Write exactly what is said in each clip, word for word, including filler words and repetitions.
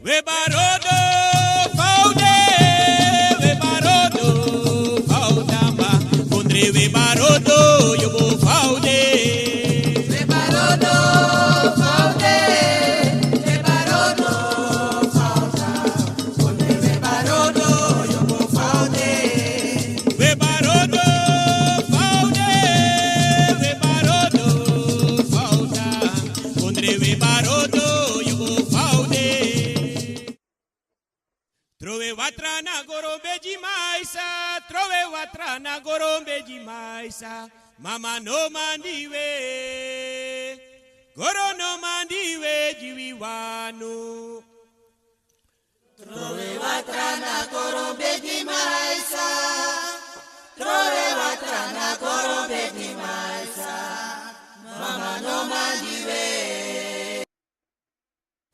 We barodo faude, we barodo faudamba, kondre we barodo yobo faude. We barodo faude, we barodo fauda, kondre we barodo yobo faude. We barodo faude, we barodo fauda, kondre we barodo yobo faude. Trowe watra na goro bedi maisa, trowe watra na goro bedi maisa. Mama no mandi we, goro no mandi we, di wi wani. Trowe watra na goro bedi maisa, trowe watra na goro bedi maisa. Mama no mandi we.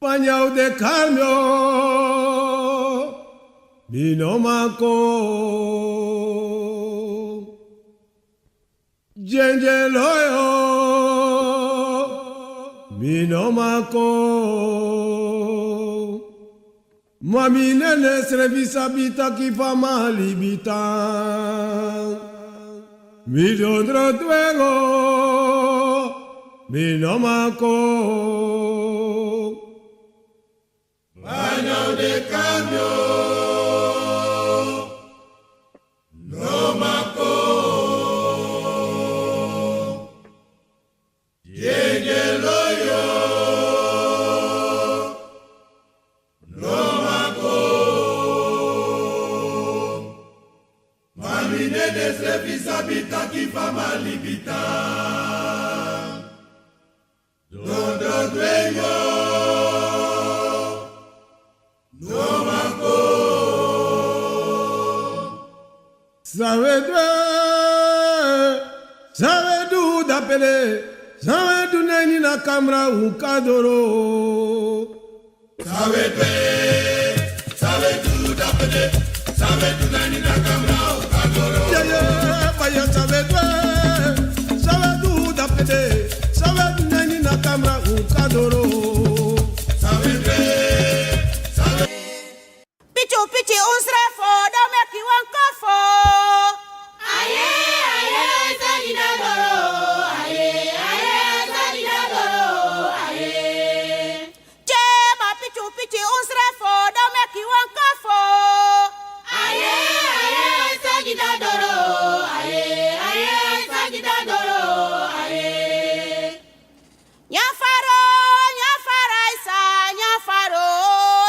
Panya u de kalmio, mi no mako. Djendje loyo, mi no mako. Ma mi nene srefi sabi taki fa mi a libi tan. Mi dondro dwengo, mi no mako. Banya u de kalmio, no mako. Djendje loyo, no mako. Ma mi nene srefi sabi taki fa mi a libi tan. Dondro dwengo, no mako. San we du, san we du dapede, san we du na ini a kamra un kan doro. San we du, san we du dapede, san we du na ini a kamra un kan doro. Yeah, yeah, baya san we du, san we du dapede, san we du na ini a kamra un kan doro. San we du, san we Pichu pichi un srefo, dan meki wan kofo. Aye, aye, aye, sagi na doro. Aye, aye, aye, sagi na doro. Aye. Che ma pichu pichi un srefo, dan meki wan kofo. Aye, aye, aye, sagi na doro. Aye, aye, aye, sagi na doro. Aye. Nyafaro, nyafaraisa, nyafaro,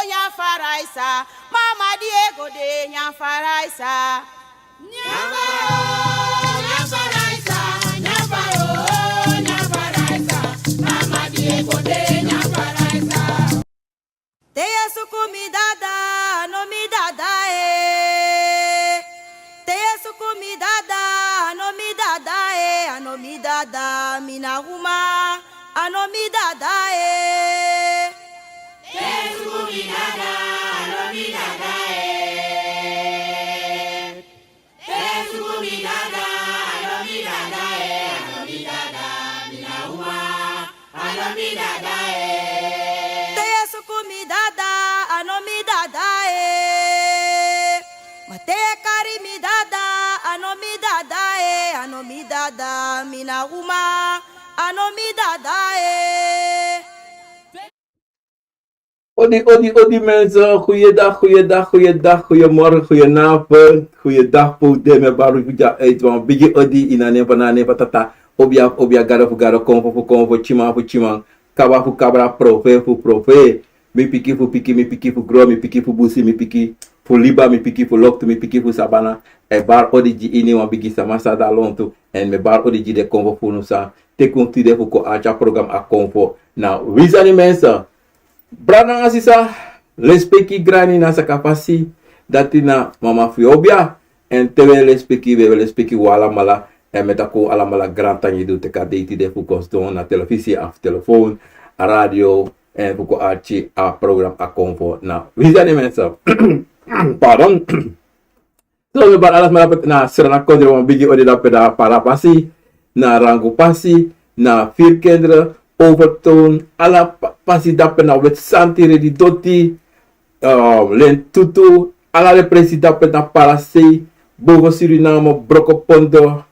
nyafaraisa. Mama di e go de, nyafaraisa. Nyafaro, nyafaraisa, nyafaro, nyafaraisa. Mama di e go de, nyafaraisa. Te yu e suku mi dada, a no mi dada e. Te yu e suku mi dada, a no mi dada e, a no mi dada, mi na uma, a no mi dada e. Te yu e suku mi dada, a no mi dada e. Te yu e suku mi dada, a no mi dada e, a no mi dada, mi na uma, a no mi dada e. Te yu e suku mi dada, a no mi dada e. Ma te yu e kari mi dada, a no mi dada e, a no mi dada, mi na uma, a no mi dada e. Odi, odi, odi mensen. Goeiedag, goeiedag, goeiedag, goeiemorgen, goedenavond, goeiedag. Fu den mi e bari fu dya uit, wan bigi odi ini a nen fu, na a nen fu Tata. Obia, obia, gado fu gado, konfo fu konfo, tyiman fu tyiman, kaba fu kabra, profe fu profe. Mi piki fu piki, mi piki fu gron, mi piki fu busi, mi piki fu liba, mi piki fu loktu, mi piki fu sabana. E bari odi gi ini wan bigi sama sa de lontu. En mi e bari odi gi den konfo fu unu san teki unu tide fu kon arki a program A Konfo na wi sani mensen. Brada nanga sisa, lespeki grani na saka fasi, dati na mama fu yu obia. En te wi e lespeki, wi e lespeki wi alamala. En mi e taki un alamala grantangi di un teki a dei tide fu kon sidon na telefisi of telefoon, a radio, en fu kon arki a program A Konfo na wi sani mensen. Pardon. So mi e bari ala sma dape na Sranan Kondre, wan bigi odi dape na Parapasi, na Rangupasi, na Virkinderen, Overtoom, ala pa-, pasi dape na Witsanti, Redidoti, um, Len Tutu, ala den presi dape na Palasei, Boven Suriname, Brokopondo,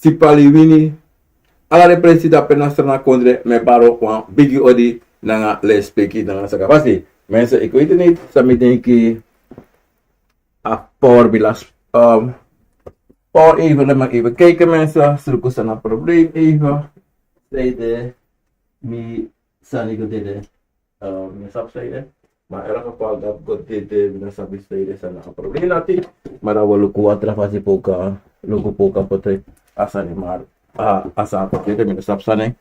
Sipaliwini, ala den presi dape na Srana Kondre, mi e bari wan bigi odi nanga lespeki nanga sakafasi. Mensen, ik weet het niet, san mi denki, a power be las, um, power even, laat maar even kijken mensen, struikel zijn een probleem even. Zijde, mi sani go dede. Uh, mi sabi san ede. Maar in elk geval dat go dede, mi no sabi san ede, san na a probleem dati. Maar dan we luku wat er fasi poka, luku poka pote, a sani maar, uh, a sani pote, mi no sabi sani.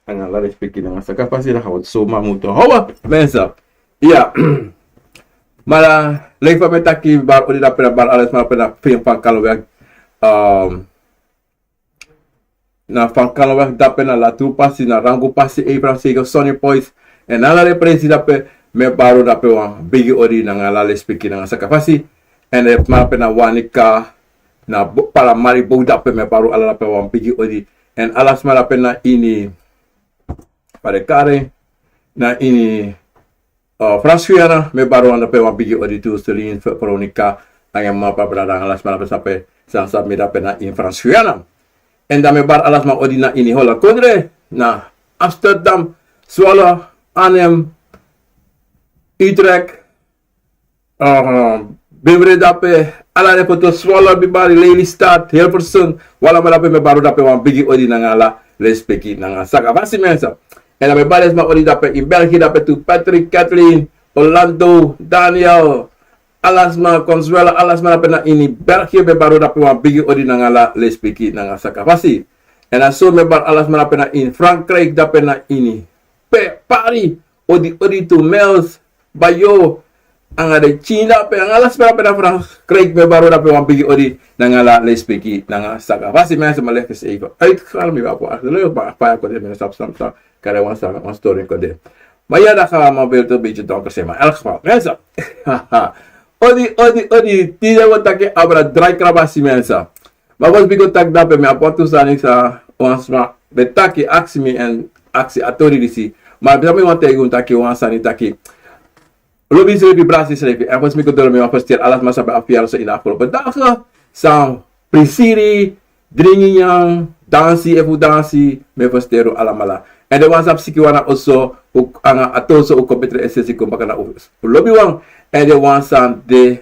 En dan laat ik spreken in sakafasi, dan gaan we het zomaar moeten houden, mensen. Ja. Maar, uh, lijkt van mij taki, bar odi dape na bar alles maar dape na fin van Kaloweg. Um, na fan kan wek dape na Latu pasi, na Rangu pasi, Efran Sege, Sonny Pois. En ala den presi dape, mi e bari dape wan bigi odi nanga ala lespeki nanga sakafasi. En den sma dape na Wanica, na Bo-, Paramaribo dape, mi e bari ala dape wan bigi odi. En ala sma dape na ini, fa den kari, na ini, uh, Frans Guyana, mi e bari dape wan bigi odi tu, Celine, Veronica, nanga mama, papa, brada, nanga ala sma dape, san sabi mi dape na ini Frans Guyana. En dan mi e bari ala sma odi na ini Holland kondre, na Amsterdam, Zwolle, Arnhem, Utrecht, uh, Beverwijk dape, ala den foto, Zwolle, mi bari, Lelystad, Hilversum, wan ala dape mi e bari dape wan bigi odi nanga ala lespeki nanga sakafasi, mensen. En dan mi e bari sma odi dape in België dape tu, Patrick, Kathleen, Orlando, Daniel, ala sma, Consuela, ala sma dape na ini België, mi e bari dape wan bigi odi nanga ala lespeki nanga sakafasi. En dan so mi e bari ala sma dape na ini Frankrijk, dape na ini Pe-, Paris, odi, odi tu, Mels, Bayo, nanga den China pe, nanga ala sma dape na Frankrijk, mi e bari dape wan bigi odi nanga ala lespeki nanga sakafasi, mensen, maar leg eens even uitgaan, mi wapo, leuk, maar faya kote, mi no sabi san, san, kari wan san, wan story kote. Maar ja, dan gaan we maar weer een beetje donker zijn, maar in elk geval, mensen. Odi, odi, odi, tide we taki abra drai krabasi, mensen. Maar was biko taki dape, mi abi wan tu sani san wan sma ben taki, aksi mi en aksi a tori disi. Maar mi wani taigi un taki wan sani taki. Lobi srefi, brasi srefi. En was mi go doro, mi wani versterken ala sma san ben abi verjaardag so in de afgelopen dagen. San prisiri, dringi nyan, dansi, efu dansi, mi e versterken alamala. En den wan san abi sikiwan na oso, ook nanga a tonso, ook kon betre essentie kon baka na un lobiwan. En den wan san de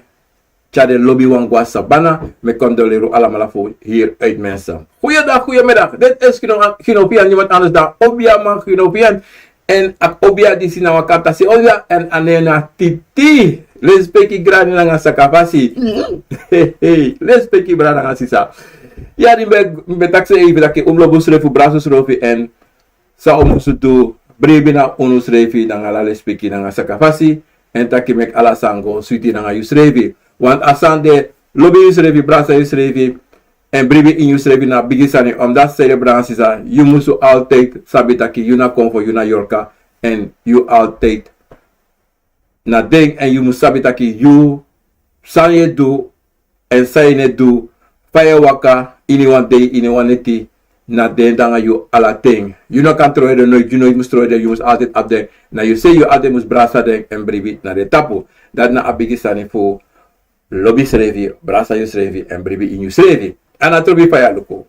tyari den lobiwan go na sabana, mi e condoleer un alamala fu hier uit, mensen. Goeiedag, goeiemiddag. Dit is Gino-, Ginovian, niemand anders dan Obiaman Ginovian. En a Obia disi na wan kantasi Obia, en a nen na Titi. Lespeki grani nanga sakafasi. Hey, hey, lespeki brada nanga sisa. Ya, di mi ben, mi ben taki so even taki un lobi srefi, brasi srefi, en san un musu du, bribi na unu srefi nanga ala lespeki nanga sakafasi, en taki meki ala sani go switi nanga yu srefi. Want a sani de, lobi yu srefi, brasa yu srefi, en bribi ini yu srefi na bigi sani, omdat san ede, brada nanga sisa, yu musu altijd sabi taki yu na konfo, yu na yorka, en yu altijd na den, en yu musu sabi taki yu, san yu e du, en san yu no e du, fa yu e waka ini wan dei, ini wan neti, na den de nanga yu ala ten. Yu no kan trowe den noiti, yu no musu trowe den, yu musu altijd abi den na yu sei, yu altijd musu brasa den en bribi na den tapu. Dati na a bigi sani fu lobi srefi, brasa yu srefi, en bribi ini yu srefi. A no trobi fa yu e luku.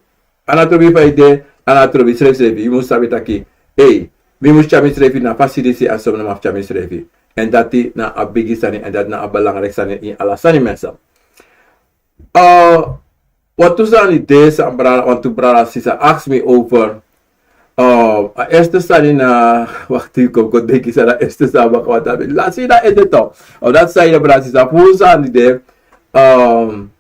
A no trobi fa yu de, a no trobi srefi srefi. Yu musu sabi taki, ei, mi musu tyari mi srefi na fasi disi, èn so mi no man fu tyari mi srefi. En dati na a bigi sani, en dati na a belangrijk sani ini ala sani, mensen. Uh, wantu sani de san brada, wantu brada sisa ask mi over. Uh, a eerste sani na, wakti, kon, kon denki san na eerste sani, maar wat dat lasi na ede toch. Of dat sani, brada sisa, fu sani de, um,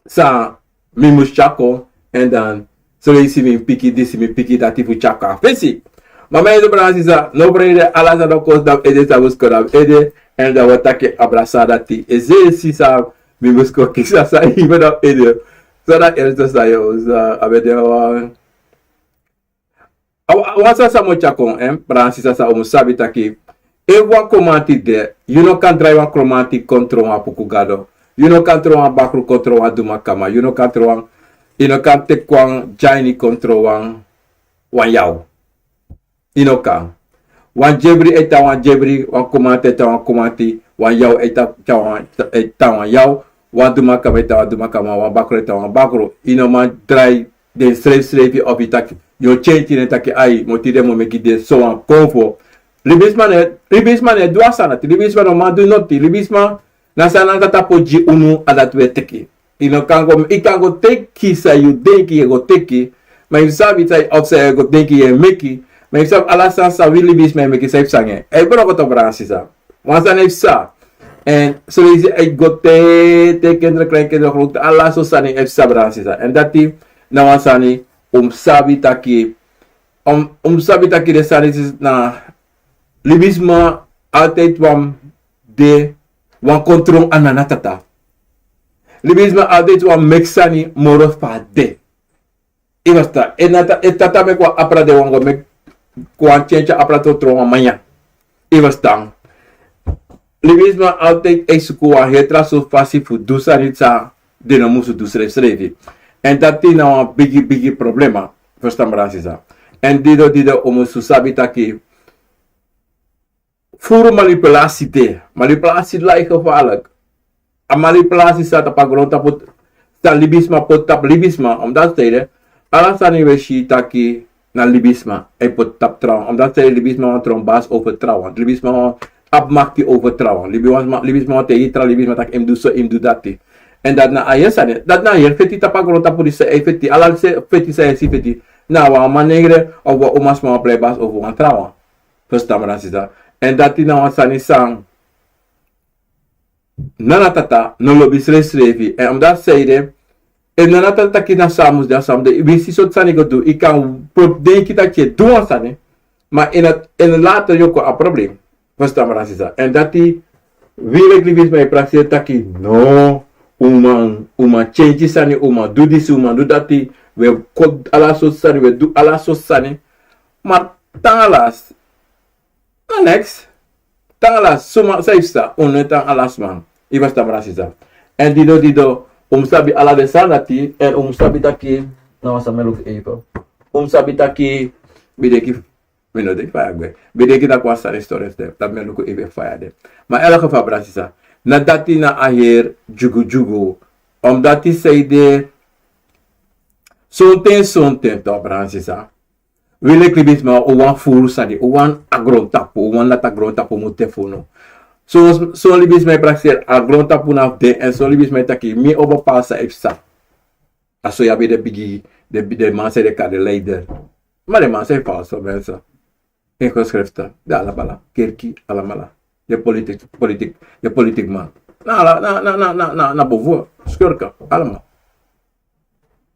san mi mus tyari kon, en dan, so yu si mi piki disi, mi piki dati fu tyari kon a fesi. Ma mi e du, brada sisa, no brede, ala san no kon na ede, san mus kon na ede, en dan wi taki a brada sisa dati, e si san mi mus kon kisi san yu ben na ede. So na eerste sani, yu sa abi de wan A, a, wan sani san mi o tyari kon, eh, brada nanga sisa, san un mus sabi taki, efu wan kromanti de, yu no kan drai wan kromanti kon tron wan puku gado. Yu no kan tron wan bakru kon tron wan dumakama. Yu no kan tron wan, yu no kan teki wan dyaini kon tron wan, wan yaw. Yu no kan. Wan jebri e tan wan jebri, wan kumanti e tan wan kumanti, wan yaw e tan wan, e tan wan yaw, wan dumakama e tan wan dumakama, wan bakru e tan wan bakru. Yu no man drai den srefsrefi of yu taki, yu o change den taki ai, moti den mu meki den so wan konfo. Libisma no e, libisma no e du a sani dati, libisma no man du noti, libisma na san Nana Tata poti gi unu, a dati wi e teki. Yu no kan go, yu kan go teki san yu denki yu e go teki, ma yu sabi san, of san yu e go denki yu e meki, ma yu sabi ala sani san wi libisma e meki san e psa nanga en. E bron go to, brada nanga sisa. Wan sani e psa. Èn so leisi e go te, te kinderen, kleinkinderen, grote, ala so sani e psa, brada nanga sisa. Èn dati na wan sani un mus sabi taki, un, un mus sabi taki den sani disi na libisma altijd wan de, wan kon tron a Nana Tata. Libisma altijd wan meki sani moro fa a de. Yu ferstan? Efu na ta-, efu Tata meki wan apra, den wan go meki wan tyentye apra tron tron wan man nyan. Yu ferstan? Libisma altijd e suku wan heri tra sortu fasi fu du sani san den no musu du srefsrefi. Èn dati na wan bigi bigi problema. Ferstan, brada nanga sisa? Èn dido dido un musu sabi taki furu manipulasi de. Manipulasi lai gevaarlijk. A manipulasi san tapu a grontapu, san libisma poti tapu libisma, omdat sede ala sani wi e si taki na libisma e poti tapu trawan, omdat sede libisma wan tron basi over trawan, libisma wan abi makti over trawan, libisma, libisma wan teki tra libisma taki yu mus du so, yu mus du dati. Èn dati na a heri sani, dati na a heri feti tapu a grontapu disi san e feti, ala se feti san e si feti, na wan manengre of wan umasma wan prei basi over wan trawan. Ferstan, brada nanga sisa? Èn dati na wan sani san Nana Tata no lobi srefsrefi. Èn omdat sede, efu Nana Tata taki na so a mus de, a so a mus de. Wi si sortu sani go du, yu kan pro-, denki taki yu e du wan sani, ma in het, in later yu o kon a problem. Ferstan, brada nanga sisa? Èn dati wi leki libisma e prakseri taki no, un man, un man change sani, un man du disi, un man du dati, wi e koti ala sortu sani, wi e du ala sortu sani. Ma te na last, na next. Te na last, suma san yu e psa, un no e tan ala sma. Yu ferstan, brada nanga sisa? Èn dido dido, un mus sabi ala den sani dati, èn un mus sabi taki, na wan sani mi e luku even. Un mus sabi taki, mi denki, mi no denki fa yu e gwe. Mi denki taki wan sani story de, dati mi e luku even fa yu de. Ma in elk geval, brada nanga sisa, na dati na a heri dyugudyugu. Omdat sede, sonten, sonten toch, brada nanga sisa, wi leki libisma, un wani furu sani, un wani a grontapu, un wani lati a grontapu mu de fu unu. Son, son libisma e prakseri a grontapu na fu den, èn son libisma e taki mi o bepaal san e psa. A so yu abi den bigi, den, den man san den e kari den leider. Ma den man san e falso mensen. In geschriften, den alamala, kerki, alamala. Den politik, politik, den politikman. Na ala, na, na, na, na, na, na boven, skurken, allemaal.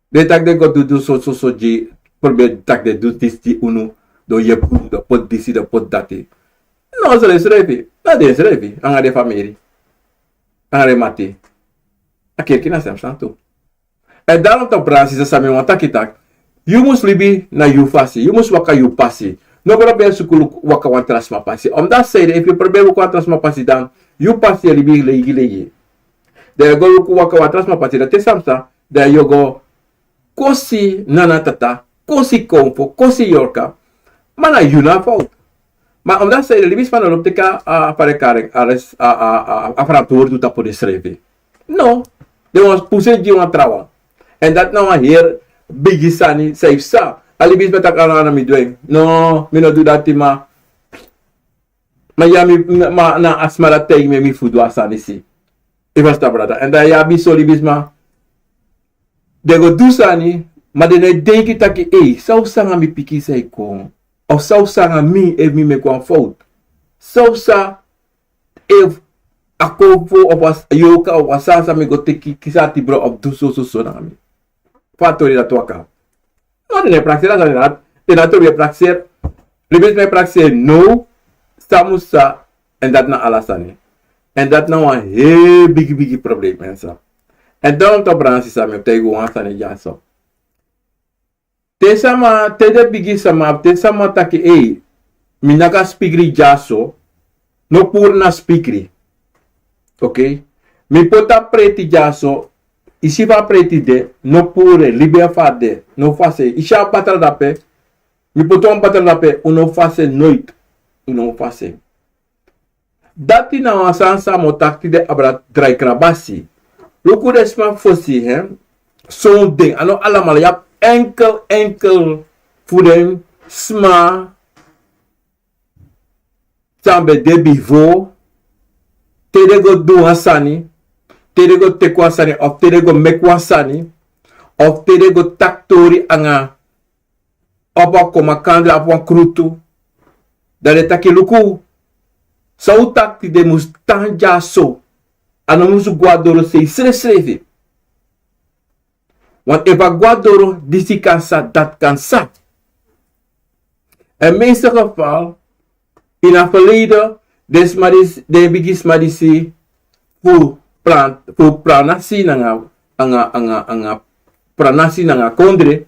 Den taki den go du, du so, so, so gi, probeer taki den du disi gi unu, den o yepi unu, den o poti disi, den o poti dati. No, srefsrefi, na densrefi, nanga den famiri, nanga den mati. A kerki na semsan tu. Èn daarom toch, brada nanga sisa, san mi wani taki taki, yu mus libi na yu fasi, yu mus waka yu pasi. No probeer suku waka wan tra sma pasi. Omdat sede, efu yu probeer waka wan tra sma pasi, dan yu pasi e libi leigi leigi. Dan yu go luku waka wan tra sma pasi, dan te san psa, dan yu go kosi Nana Tata, kosi Konfo, kosi Yorka. Ma na yu na a fout. Ma omdat sede, libisma no lobi teki a, a, a verantwoording tapu densrefi. No, den wani pusu en gi wan trawan. Èn dati na wan heri bigi sani san yu psa. A libisma taki a no, a no mi du en. No, mi no du dati, ma ma ya mi, ma na a sma dati taigi mi, mi fu du a sani disi. Yu ferstan, brada? Èn dan yu abi son libisma, den go du sani, ma den no e denki taki, ei, san o psa nanga mi pikin san e kon? Of san o psa nanga mi efu mi meki wan fout? San o psa efu a Konfo of a s-, Yorka of a sani san mi go teki, kisi ati bron of du so, so, so nanga mi? Fa a tori dati waka? No, den no e prakseri a sani dati. Den no e prakseri. Libisma e prakseri now, san mus psa, èn dati na ala sani. Èn dati na wan heri bigi bigi problem, mensen. Èn daarom toch, brada nanga sisa, mi o taigi wan sani dyaso. Te sama, te den bigi sama, te sama taki, ei, mi naki a spikri dyaso, no puru na spikri. Oké? Mi poti a preti dyaso, yu si fa a preti de, no puru en, libi en fa a de, no fasi en. Yu si a batra drape, mi poti wan batra drape, un no fasi en noiti. Un no mu fasi en. Dati na wan sani san mi o taki tide abra drai krabasi. Luku den sma fosi, hè. Son den, a no alamala, yu abi enkel, enkel fu den sma san ben de bifo, te den go du wan sani, te den go teki wan sani, of te den go meki wan sani, of te den go taki tori anga, of a kon makandra, of wan krutu, dan den taki luku, san un taki tide mus tan dyaso, a no mus go na dorosei srefsrefi. Want efu a go na doro, disi kan sa, dati kan sa. En meeste geval, ini a verleden, den sma disi, den bigi sma disi, fu pran-, fu pranasi nanga, anga, anga, anga pranasi nanga kondre,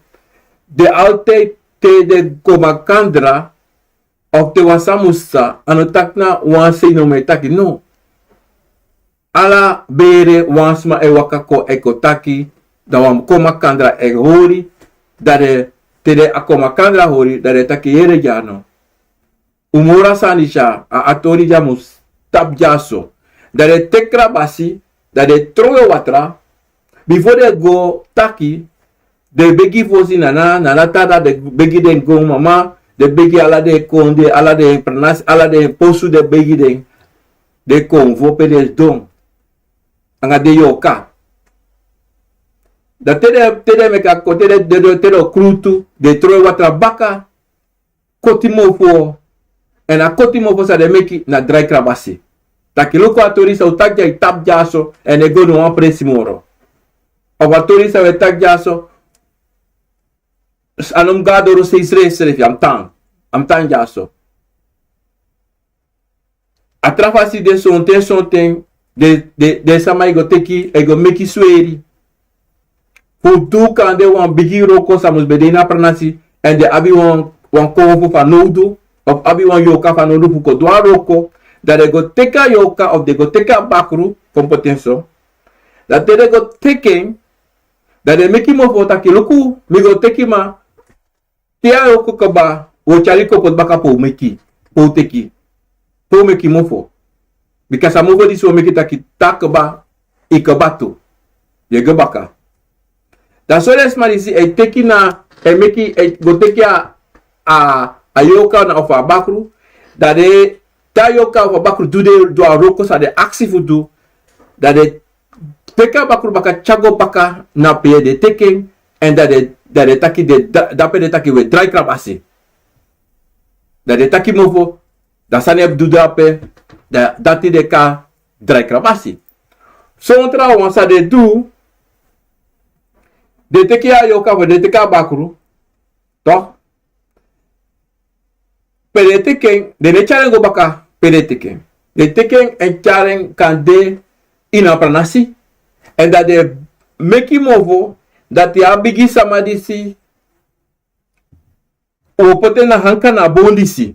den altijd te den kon makandra, of te wan sani mus sa, a no taki na wan sei nomo e taki, no. Ala bere wan sma e waka kon e kon taki, dan wan kon makandra e hori, dan den, te den a kon makandra hori, dan den taki yere dya no. Un moro a sani dya, a, a tori dya mus tapu dyaso. Dan den teki krabasi, dan den trowe watra, bifo den go taki, den begi fosi nana, nana tata, den begi den gronmama, den begi ala den kondre, ala den pranasi, ala den posu den begi den, den konfo pe den sidon. Anga den yorka. Dan te den, te den meki a kon, te den, te den, te den o krutu, den trowe watra baka, koti mofo, èn a koti mofo san den meki na drai krabasi. Taki luku a tori san un taki dya e tapu dyaso, èn e go no wan presi moro. Of a tori san un e taki dyaso, a no mus go na dorosei srefsrefi, a mus tan, a mus tan dyaso. A tra fasi de sonten, sonten, den, den, den sama e go teki, e go meki sweri. Fu du kande wan bigi wroko san mus ben de ini a pranasi, èn den abi wan, wan konfo fanowdu, of abi wan yorka fanowdu fu kon du a wroko, dan den go teki a yorka, of den go teki a bakru, kon poti en so. Dan te den go teki en, dan den meki mofo taki luku, mi go teki ma, te a wroko kaba, un o tyari kon poti baka pe un meki, pe un teki, pe un meki mofo. Bika a mofo disi un o meki taki te a kaba, i kaba tu. Yu e go baka. Dan so den sma disi e teki na, e meki, e go teki a, a, a yorka na of a bakru. Dan den te a yorka of a bakru du den, du a wroko san den aksi fu du. Dan den teki a bakru baka tyari go baka na pe den teki en, èn dan den, dan den taki den, da-, dape den taki un e drai krabasi. Dan den taki mofo, dan san den e du dape, dan dati den kan drai krabasi. Son trawan san den du, den teki a yorka of den teki a bakru, toch? Pe den teki en, den no e tyari en go baka pe den teki en. Den teki en èn tyari en kande ini a pranasi. Èn dan den meki mofo, dati a bigi sama disi, un o poti en na hanka na a bon disi.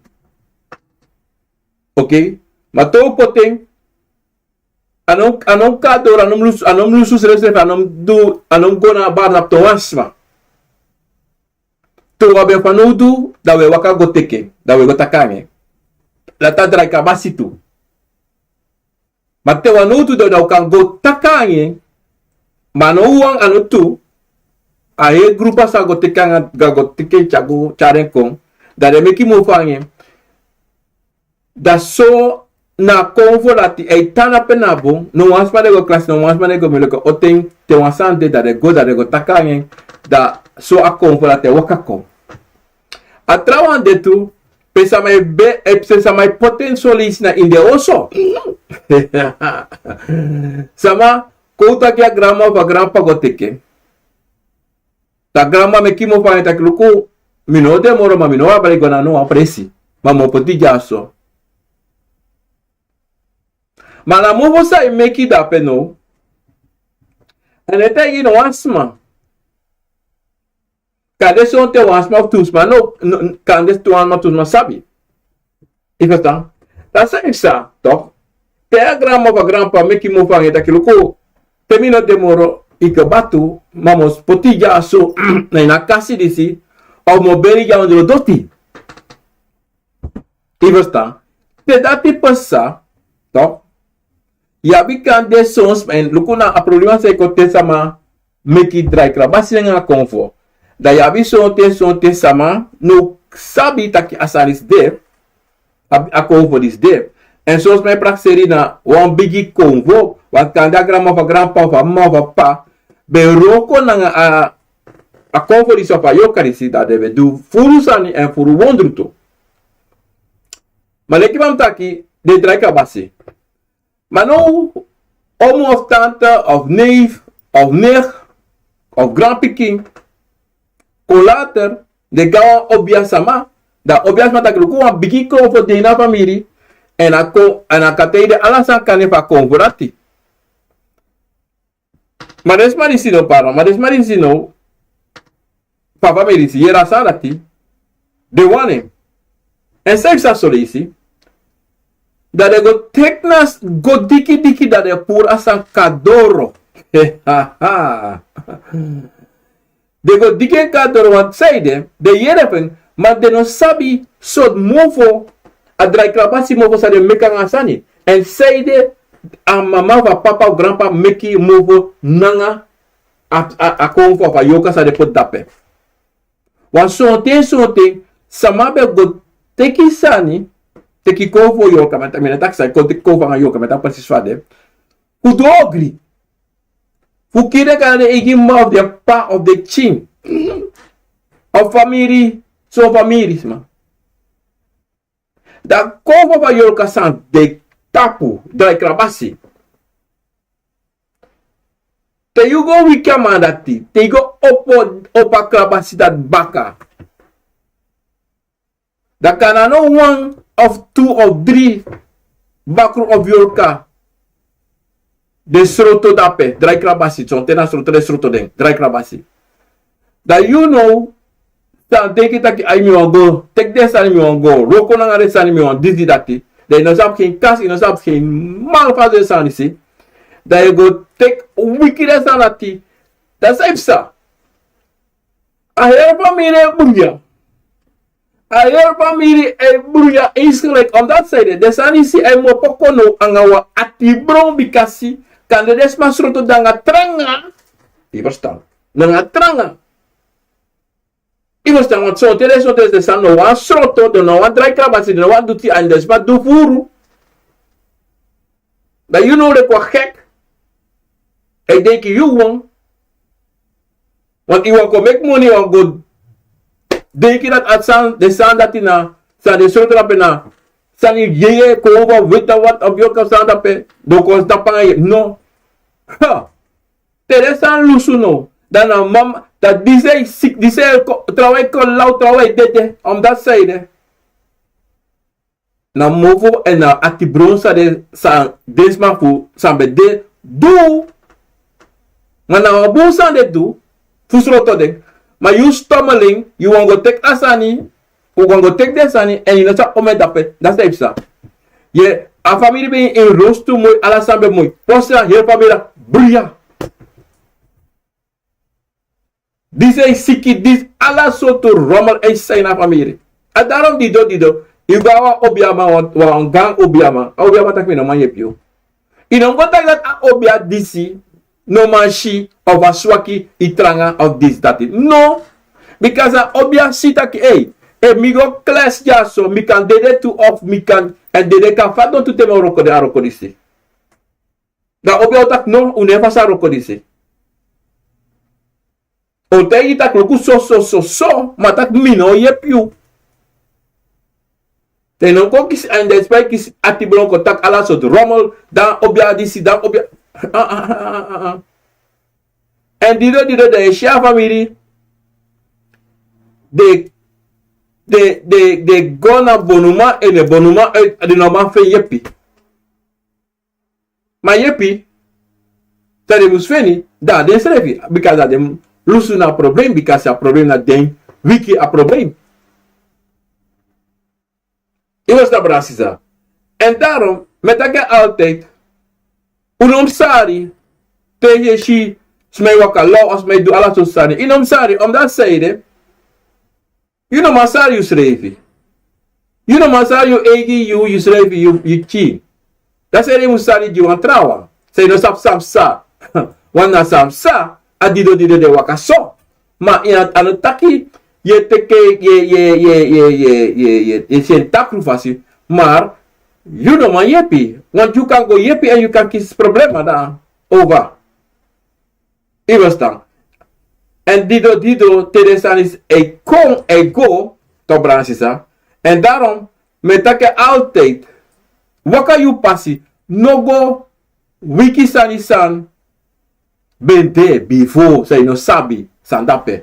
Oké? Ma te un poti en, a no, a no kon na doro, a no mus lusu, a no mus lusu srefsrefi, a no mus du, a no mus go na a bari na wan sma. Te un abi en fanowdu, dan un e waka go teki en, dan un e go taki nanga en. Dati a drai krabasi tu. Ma te un no du, dan un kan go taki nanga en. Ma a no wan, a no tu. A heri grupu san go teki nanga, go teki en tyari go, tyari en kon. Dan den meki mofo nanga en. Dan so na a konfo dati e tan na pe na bon, no wan sma no e go krasi, no wan sma no e go meleke, oten te wan sani de dan den go, dan den go taki nanga en, dan so a konfo dati e waka kon. A trawan de tu, pe sama e be, e pe sama e poti en son leisi na ini den oso. Sama kon taki a granma of a granpa go teki en. Dan granma meki mofo nanga en taki luku, mi no de moro ma mi no o abra i go na no wan presi. Ma mi o poti dyaso. Ma na mofo san e meki dape now. A no e taigi no wan sma. Kande sonten wan sma of tu sma no, no, kande tu wan sma tu sma sabi. I ferstan? Dan san i sa, toch? Te a granma of a granpa meki mofo nanga en taki luku, te mi no de moro, i kaba tu, ma mi o poti dyaso, na ini a kasi disi, of mi o beri dya ondro doti. Yu ferstan? Te dati pasa, tok', yu abi kan de sons, èn luku na a problema san e kon te sama meki drai krabasi nanga konfo. Dan yu abi sonten, sonten sama no sabi taki a sani disi de, a, a konfo disi de. Èn sons mi e prakseri na wan bigi konfo, want kande a granma fu a granpa fu a mama fu a p'pa ben wroko nanga a, a konfo disi fu a yorka disi, dan den ben du furu sani èn furu wondru tu. Ma leki fa mi taki, den drai krabasi. Ma now, omu of tante of neef of nicht of granpikin kon later, den go na wan obia sama, dan obia sama taki luku, wan bigi konfo de ini a famiri, èn a kon, èn a kan taigi den ala san kan de fu a konfo dati. Ma den sma disi no, pardon, ma den sma disi no, papa mi disi yere a sani dati, den wani en. Èn san yu sa sori isi, dan den go teki na s-, go diki diki, dan den puru a sani kon doro. Den go diki en kon doro, want sanede den yere fu en, ma den no sabi sortu mofo, a drai krabasi mofo san den meki nanga a sani. Èn sanede a mama fu a papa of granpa meki mofo nanga a, a, a konfo of a yorka san den poti dape. Wan sonten, sonten sama ben go teki sani, teki konfo yorka, mi no taki san, kon teki konfo nanga yorka, mi no taki presis fa a de. Fu du ogri. Fu kiri den, kande den eigi mama of den p'pa of den pikin. Of famiri, son famiri sma. Dan konfo fu a yorka san de tapu, drai krabasi. Te yu go wiki a man dati, te yu go opo, opo a krabasi dati baka. Dan kande no wan of tu of dri bakru of yorka den sroto dape, drai krabasi, sonten na sroto den sroto den, drai krabasi. Dan yu now sa denki taki, ai, mi wani go teki den sani, mi wani go wroko nanga den sani, mi wani disi dati. Dan yu no sabi gen kasi, yu no sabi gen mal fu a den sani disi. Dan yu go teki wiki den sani dati. Dan san e psa? A heri famiri e bruya. A heri famiri e bruya insgelijk, omdat sanede den sani disi e mopo kon now nanga wan atibron, bikasi kande den sma sroto den nanga tranga. Yu ferstan? Nanga tranga. Yu ferstan? Want sonten den, sonten den sani no wani sroto, den no wani drai krabasi, den no wani du tin, èn den sma du furu. Dan yu now leki wan gek, e denki yu wani, want yu wani kon meki moni, yu wani go denki dati a sani, den sani dati na san den sroto dape na sani yeye, kon over weta wat of yorka sani dape, den kon tapu nanga yu. No. Ha. Te den sani lusu now, dan na mama, dan disi e siki, disi e kon, trawan e kon law, trawan e dede, omdat sanede? Na mofo èn na atibron san den, san den sma fu san ben de du. Ma na wan bun san den du fu sroto den. Ma yu stommeling, yu wani go teki a sani, yu wani go teki den sani, èn yu no sabi omeni dape, dan san e psa? Ye, a famiri ben e rostu moi, ala sani ben moi. Posi a heri famiri a bruya. Disi e siki, disi, ala sortu rommel e psa ini a famiri. A daarom dido, dido, yu go na wan obiaman, wan, wan gaan obiaman. A obiaman taki mi no man yepi yu. Yu no go taki dati a obia disi no man si of a swaki, yu tranga of disi dati. No. Bikasi a obia si taki, ei, efu mi go klesi dyaso, mi kan dede tu of mi kan, èn dede kan fadon tu te mi o wroko den a wroko disi. Dan obia o taki no, un no e fasi a wroko disi. O taigi yu taki luku so, so, so, so, ma taki mi no o yepi yu. Te yu no kon kisi, èn den sma e kisi atibron kon taki ala sortu rommel, dan obia disi, dan obia. Ah, ah, ah, ah, ah. Èn dido, dido, dan yu e si a famiri, den, den, den, den go na bonuman, èn den bonuman, eh, den no man feni yepi. Ma yepi san den mus feni, dan na densrefi, bikasi dan den lusu na a problem, bikasi a problem na den wiki a problem. Yu mus sabi, brada, sisa. Èn daarom mi e taki altijd, un no mus sari te yu e si sma e waka law of sma e du ala sortu sani. Yu no mus sari, omdat sanede? Yu no man sari yusrefi. Yu no man sari yu eigi yu, yu srefi, yu, yu pikin. Dati sani yu mus sari gi wan trawan. San yu no sabi san psa. Wan na san psa, a dido dido de waka so. Ma yu a no taki, yu e teke, yu e, yu e, yu e, yu e, yu e, yu e, yu e, yu e si en takru fasi. Ma yu no man yepi. Want yu kan go yepi èn yu kan kisi problema dan over. Yu e ferstan? Èn dido dido te den sani e kon e go, toch, brada nanga sisa. Èn daarom mi e taki altijd, waka yu pasi, no go wiki sani san ben de bifo, san yu no sabi san de ape.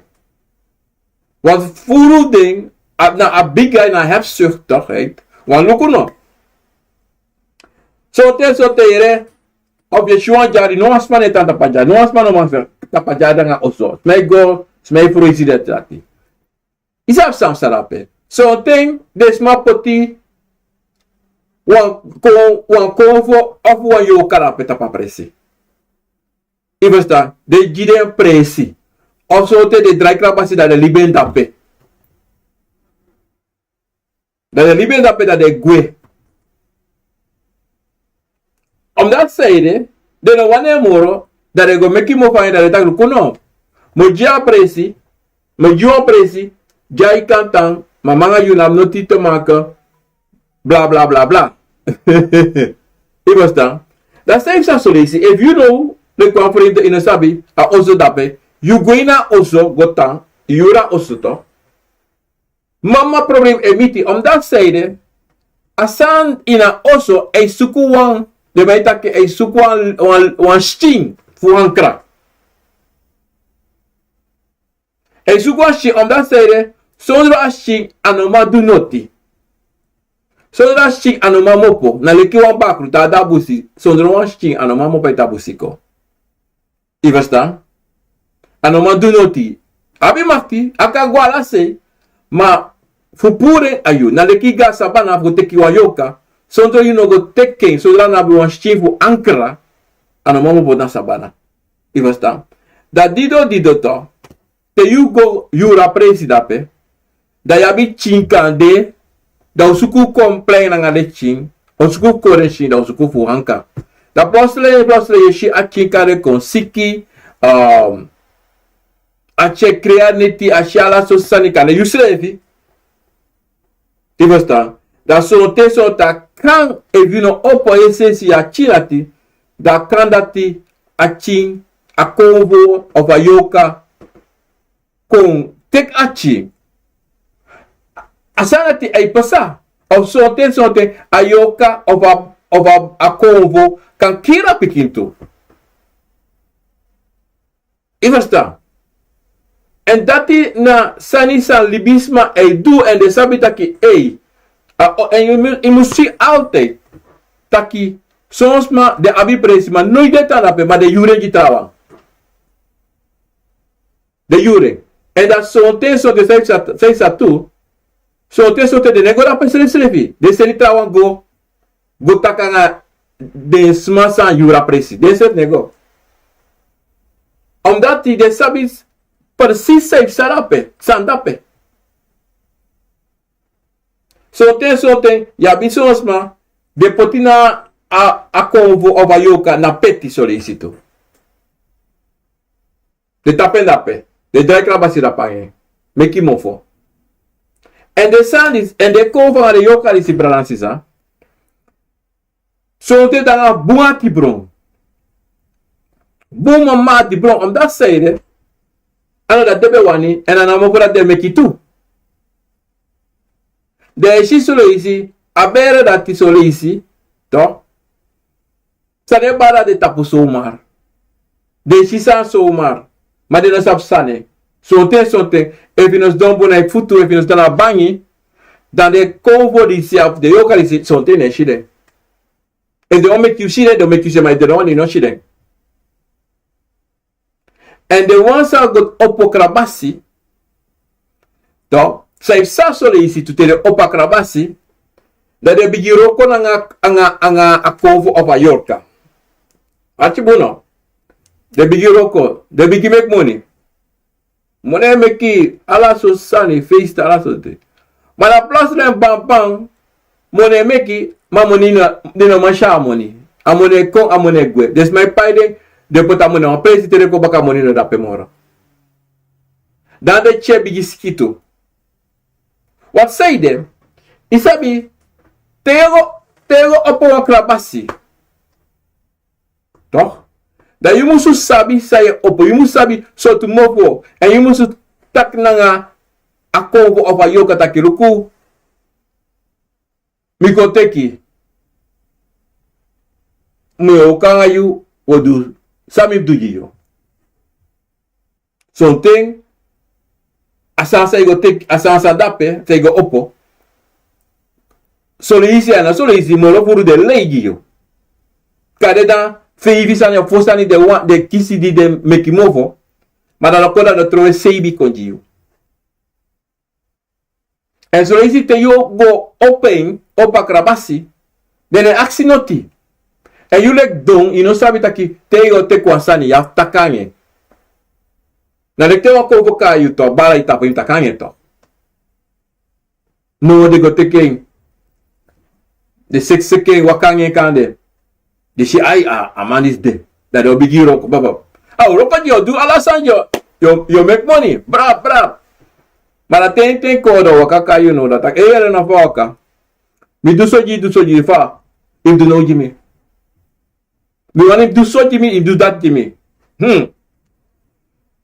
Want furu den, a, na a bigi, na hebzuchtigheid. Want luku no. Sonten, sonten yere, of yu e si wan dyari, no wan sma no e tan tapu a dyari, no wan sma no man tapu a dyari nanga oso. Sma e go, sma e froisi den dati. Yu sabi san psa dape. Sonten den sma poti wan kon, wan konfo of wan yorka dape tapu a presi. Yu e ferstan? Den gi den presi. Of sonten den drai krabasi, dan den libi en dape. Dan den libi en dape, dan den gwe. Omdati san ede, den no wani en moro, dan den go meki mofo nanga en, dan den taki luku no. Mi o gi a presi, mi o gi wan presi, di a kan tan, ma mi nanga yu no abi noti te maken, bla, bla, bla, bla. Yu e ferstan? Dan san yu sa so leisi, efu yu no, leki wan frente, yu no sabi a oso dape, yu go ini a oso go tan, yu yuru a oso toch. Mama, problem e miti, omdati san ede, a sani ini a oso e suku wan, den man e taki e suku wan, wan, wan skin fu ankra. E suku wan skin, omdati san ede, sondro a skin a no man du noti. Sondro a skin a no man mopo, na leki wan bakru, te a de a busi, sondro wan skin a no man mopo e tan busi kon. Yu e ferstan? A no man du noti. A abi makti, a kan go ala sei, ma fu puru en a yu, na leki go na sabana fu go teki wan yorka, sondro yu no go teki en, sondro a no abi wan skin fu ankra, a no man mopo na sabana. Yu e ferstan? Dan dido dido toch, te yu go yuru a presi dape, dan yu abi skin kande, dan un suku kon plein nanga den skin, un suku kon den skin, dan un suku fu ankra. Dan plotseling, plotseling yu e si a skin kande kon siki, um, a tyekri a neti, a si ala sortu sani kande yusrefi. Yu e ferstan? Dan sonten, sonten a kan, efu yu no opo yu sensi, yu a skin dati, dan a kan dati a skin, a konfo of a yorka kon teki a skin. A sani dati e pasa. Of sonten, sonten a yorka of a, of a, a konfo kan kiri a pikin tu. Yu e ferstan? Èn dati na sani san libisma e du, èn den sabi taki, ei, a, o, èn yu mu-, yu mus si altijd taki son sma den abi presi, ma noiti den tan dape, ma den yuru en gi trawan. Den yuru en. Èn dan sonten, sonten san yu sa, san yu sa tu, sonten, sonten den no e go dape srefsrefi. Den seni trawan go, go taki nanga den sma san yuru a presi. Den srefi no e go. Omdati den sabi presis san yu sa dape, san dape. Sonten, sonten yu abi son sma, den poti na a, a konfo of a yorka na peti so leisi tu. Den tapu en dape, den drai krabasi dapu nanga en, meki mofo. Èn den sani disi, èn den konfo nanga den yorka disi, brada nanga sisa, sonten de nanga bun ati bron. Bun mama ati bron, omdati san ede, a no dati den ben wani, èn a no mofo dati den meki tu. Den e si so leisi, a bere dati so leisi, toch. San den bari na den tapu somar. Den e si sani somar. Ma den no sabi sani. Sonten, sonten, efu yu no sidon bun na yu futu, efu yu no sidon na bangi, dan den konfo disi, den yorka disi, sonten yu no e si den. Efu den wani meki yu si den, den o meki yu si den, ma efu den no wani, yu no si den. Èn den wan san go opo krabasi, toch, san yu sa so leisi tu, te den opo a krabasi, dan den bigin wroko nanga, nanga, nanga a konfo of a yorka. Arki bun no? Den bigin wroko, den bigin meki moni. Moni e meki ala sortu sani, feisi, ala sortu. Ma dan plotseling, bam, bam, Moni e meki, ma moni no, den no man si a moni. A moni e kon, a moni e gwe. Den sma e pai den, den poti a moni na wan presi, te den kon baka, a moni no de ape moro. Dan den tyari bigi sikin tu. Wan saide, yu sabi, te yu go, te yu go opo wan krabasi. Toch? Dan yu musu sabi san yu e opo, yu musu sabi sortu mofo, èn yu musu taki nanga a konfo of a yorka taki luku, mi kon teki, mi o kon nanga yu, wi o du san mi mus du gi yu. Sonten, a sani san yu go teki, a sani san de ape, san yu go opo. Son leisi, a no son leisi, moro furu den lei gi yu. Kande dan feifi sani of fo sani den wan, den kisi di den meki mofo. Ma dan den o kon, dan den o trowe seibi kon gi yu. Èn son leisi te yu go opo en, opo a krabasi, den no e aksi noti. Èn yu leki don, yu no sabi taki te yu o teki wan sani, yu abi fu taki nanga en. Na leki te wan konfo kai yu tu, bari yu tapu, yu mus taki nanga en tu. No, den go teki en. Den seki seki en, waka nanga en kande. Den si ai, a, a man disi de. Dan den o bigin wroko, baba. A wroko di yu o du, ala sani yu o, yu o, yu o meki moni. Brap, brap. Ma dan ten ten kon den o waka kai yu now, dan taki, ei, yere na fa waka. Mi du so gi yu, du so gi yu, fa yu mus du now gi mi. Mi wani yu mus du so gi mi, yu mus du dati gi mi. Hmm.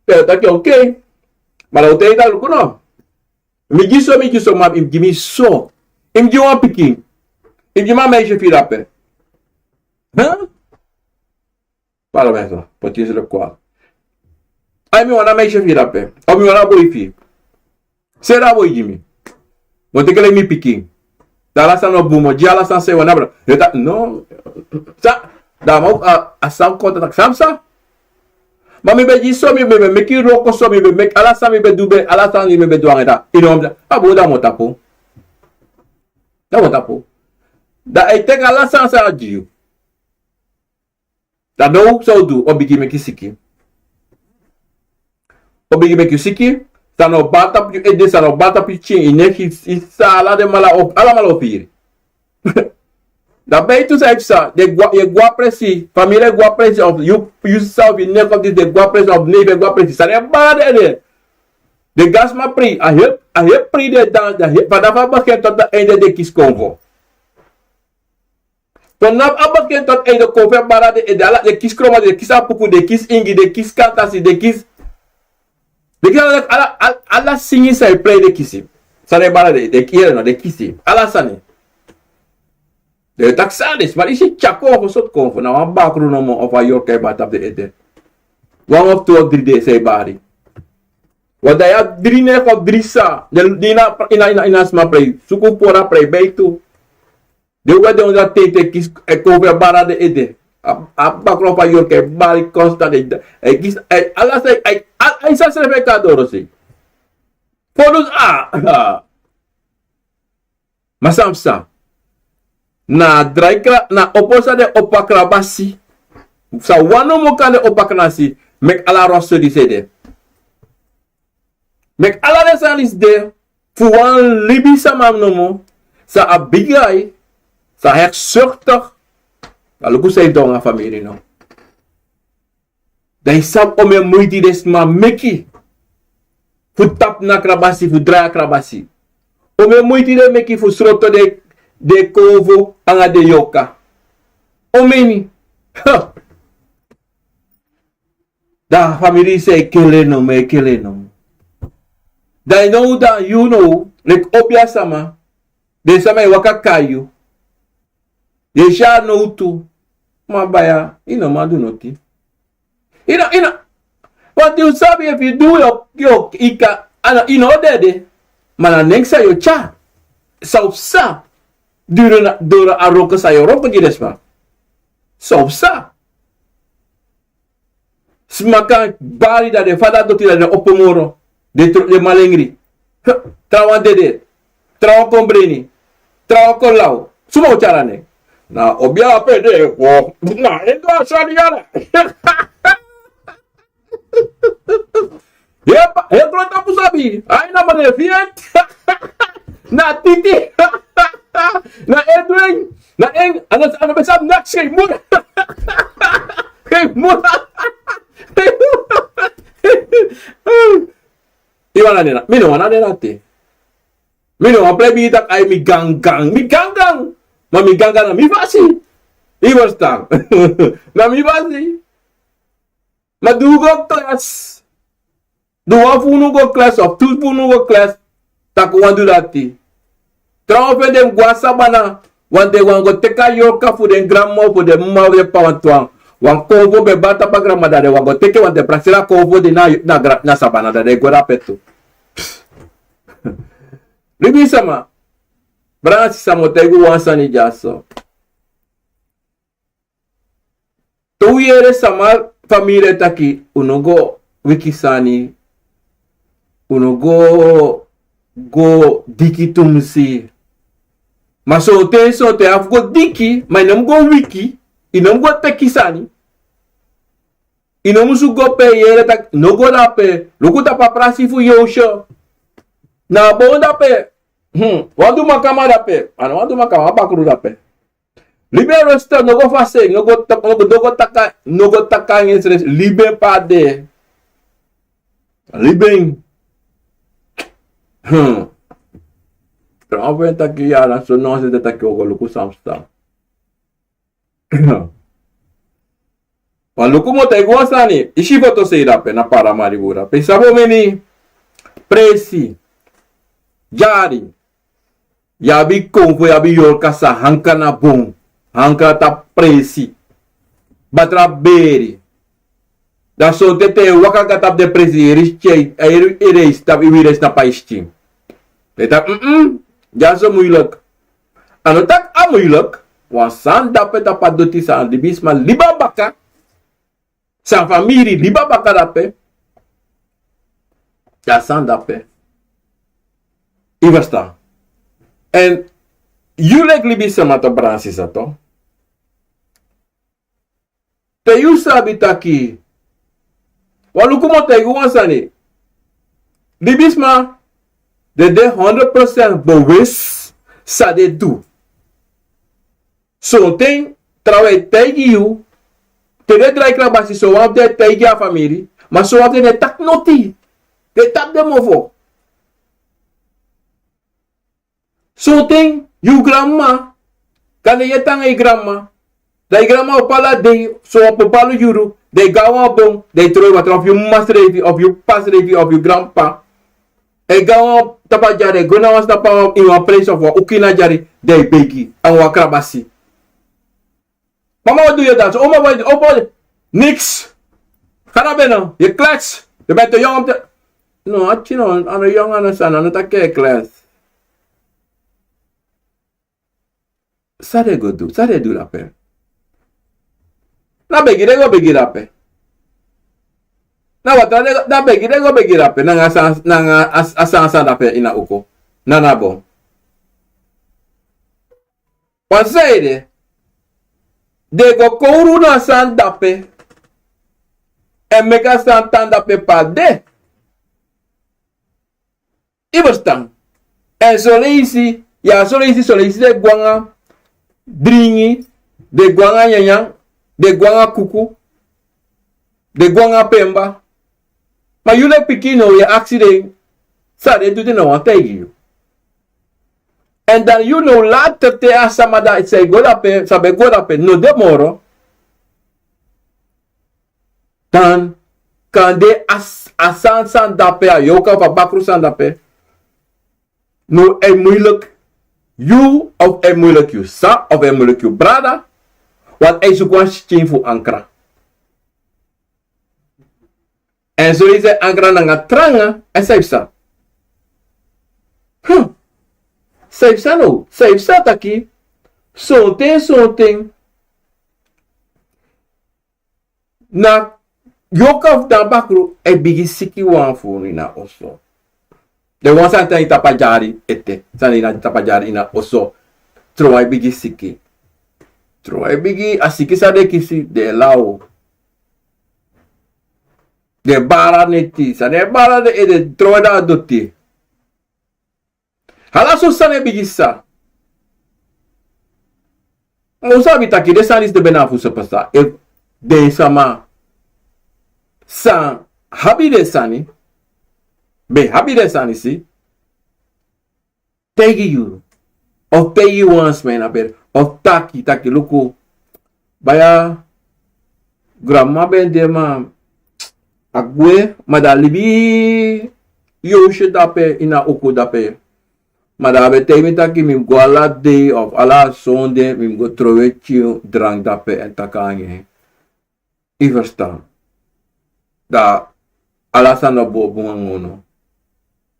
Te yu taki, okay. Ma dan un taigi en taki luku no. Mi gi so, mi gi so, ma yu mus gi mi so. Yu mus gi wan pikin. Yu mus gi mi a meisje fu yu dape. Huh? Pardon, mensen. Poti yu self kwaad. Ai, mi wani a meisje fu yu dape. Of mi wani a boi fu yu. Seri a boi gi mi. Mi o teki en leki mi pikin. Dan ala sani o bun, mi o gi yu ala sani san yu wani, bra. Yu taki, no. San, dan a man, a, a sani kon taki san psa. Ma mi ben gi so, mi ben, mi ben meki wroko so, mi ben meki ala sani, mi ben du, ben, ala sani mi ben du nanga en, dan yu no, a bun, dan mi o tapu. Dan mi o tapu. Dan a e teki ala sani san a gi yu. Dan now san un du, o bigin meki siki. O bigin meki siki, san no bari tapu yu ede, san no bari tapu yu pikin, yu neki, yu sisa, ala den mala o, alamala o firi. Dan beitu san yu e psa, den e gwe, yu e gwe a presi, famiri e gwe a presi, of yu, yu sisa of yu neki of disi, den e gwe a presi, of neighbor e gwe a presi, san den e bari den ede. Den gansma prei, a heri, a heri prei den e dansi, dan heri, vanaf a begin tot na einde den e kisi konfo. Vanaf a begin tot einde konfo e bari den ede, ala den e kisi kromanti, den e kisi apuku, den e kisi ingi, den e kisi kantasi, den e kisi, den e kisi ala, ala, ala, ala singi san e prei den e kisi. San den e bari den, den e kisi, no, den e kisi. Ala sani. Den e taki san den, ma disi tyari konfo, sortu konfo, na wan bakru nomo of a yorka e bari tapu den ede. Wan of tu of dri dei san e bari. Want dan yu abi dri negen of dri sa, den, den ini a, ini a, ini a, ini a sma prei. Suku pori a prei beitu. Den weti den ondro a ten ten kisi, e konfo e bari den ede. A, a bakru of a yorka e bari constant, e, e kisi, e, ala sani, e, a, a, a sani srefi e kon na doro sei. Fodus a, a. Ma san psa. Na a drai kra, na opo san den opo a krabasi. San wan nomo kan den opo a krabasi. Meki ala roso disi ede. Meki ala den sani disi de fu wan libisama nomo, san a bigi ai, san hechtzuchtig. A luku san e du nanga famiri no. Dan yu sabi omeni muiti den sma meki fu tapu na krabasi, fu drai a krabasi. Omeni muiti den meki fu sroto den, den konfo nanga den yorka. Omeni. Ha! Dan famiri san e kele nomo, e kele nomo. Dan yu now, dan yu now, leki obiasama, den sama e waka kai yu. Den e si a now tu. Ma baya, yu no man du noti. Yu no, yu no. Want yu sabi efu yu du yu, yu, yu kan, a no, yu no o dede. Ma na nen san yu o tyari. San o psa. Duru na, duru a wroko san yu o wroko gi den sma. San o psa. Sma kan bari dan den fadon doti, dan den opo moro. Den tro-, den malengri. Trawan dede. Trawan kon breni. Trawan kon law. Suma o tyari a nen? Na obia ape de, wo. Na en du a sani yara. Hepa, he kron tapu sabi. Ai na mane fiet. Na titi. Na en du en. Na en, a no, a no ben sabi neks, geen moeder. Geen moeder. Yu wani na den, mi no wani na den ati. Mi no wani prei bigi taki ai mi gangan. Mi gangan. Ma mi gangan na mi fasi. Yu e ferstan? Na mi fasi. Ma di un go klas, di wan fu unu go klas of tu fu unu go klas, taki un wani du dati. Trouwens, fu den go na sabana, want den wani go teki a yorka fu den granma, fu den m'ma, fu den p'pa, want wan, wan konfo ben bari tapu a granma, dan den wani go teki, want den prakseri a konfo de na, na gra-, na sabana, dan den go dape tu. Libisma, brada, sisa, mi o taigi un wan sani dyaso. Te un yere sama famiri e taki, un no go wiki sani, un no go, go diki tumsi. Ma sonten, sonten a fu go diki, ma yu no mu go wiki, yu no mu go teki sani. Yu no musu go pe, yere taki, no go dape, luku tapu a prasi fu Yosha. Na a bon dape, hmm, wan du makama dape, a no wan du makama, a bakru dape. Libi en rustig, no go fasi, no go tak-, no go, no go taki, no go taki nanga en srefi, libi en pe a de. Libi en. Hmm. Trouwens, fu en taki ya, na so no, se de taki un o go luku san psa. Ma luku, mi o taigi un wan sani, i si foto sei dape na Paramaribo dape. I sabi omeni presi, dyari, yu abi konfo, yu abi yorka san ankra na bon, ankra tapu presi, batra beri. Dan sonten te yu e waka go tapu den presi, yu e reisi, yu e reisi tapu, yu e reisi na paiskin. Den taki, mm, mm, dyaso muilek. A no taki a muilek, wan sani dape tapu a doti, san libisma libi a baka, san famiri libi a baka dape. Ya, sani dape. Yu e ferstan? Èn yu leki libisma tu, brada, sisa tu. Te yu sabi taki, wan luku, mi o taigi un wan sani. Libisma, den de honderd procent bewust san den du. Sonten trawan e taigi yu, te den drai krabasi, sowan fu den e taigi a famiri, ma sowan fu den no e taki noti. Den e tapu den mofo. Sonten yu granmama, kande yu e tan nanga yu granmama, dan yu granmama o pala dei, so wan palu yuru, dan yu go na wan bon, dan yu tron yu watra, of yu m'ma srefi, of yu p'pa srefi, of yu granp'pa. E go na wan tapu a dyari, e go na wan sna tapu a wan, ini wan presi of wan uku ini a dyari, dan yu begi, nanga wan krabasi. Mama, wat doe je dan? Oma, wat, oma, niks. Ga naar binnen. Je klets. Je bent te jong om te... No, a tino, a no yongu, a no sani, a no taki e klets. San den go du? San den du dape? Na begi den go begi dape. Na watra den go, na begi den go begi dape. Nanga a san, nanga a, a san san dape ini a uku. Na, na bon. Wan sani de, den go kowru na a sani dape, èn meki a sani tan dape pe a de. Yu e ferstan? Èn son leisi, ya, son leisi, son leisi den e go nanga dringi, den e go nanga nyanyan, den e go nanga kuku, den e go nanga pemba. Ma yu leki pikin now, yu e aksi den san den du, den no wani taigi yu. Èn dan yu now later, te a sama dati san e go dape, san ben go dape, no de moro. Dan kande a s-, a sani san dape, a yorka of a bakru san dape, now a e muilek yu, of a e muilek yu sisa, of a e muilek yu brada, want a e suku wan skin fu ankra. Èn son leisi a e ankra nanga tranga, èn san yu psa? Hm. San yu psa now? San yu psa taki, sonten, sonten na yorka fu den bakru e bigin siki wan fu unu ini a oso. Den wan san tan ini tapu a dyari ete, san ini tapu a dyari ini a oso. Trowan e bigin siki. Trowan e bigin, a siki san den kisi, den e law. Den e bari neti, san den e bari den ede, trowan e de na doti. Ala sortu sani e bigin psa. Un sabi taki den sani disi de ben na fu so pasa. Efu den sama san abi den sani, ben abi den sani disi, taigi yu, of taigi wan sma ini a bere, of taki, taki luku, baya, granmama ben de ma a gwe, ma dan a libi yonsu dape ini a uku dape. Ma dan a ben taigi mi taki mi mus go ala dei of ala sonde, mi mus go trowe pikin drank dape èn taki nanga en. Yu ferstan? Dan ala sani o bo bun nanga unu.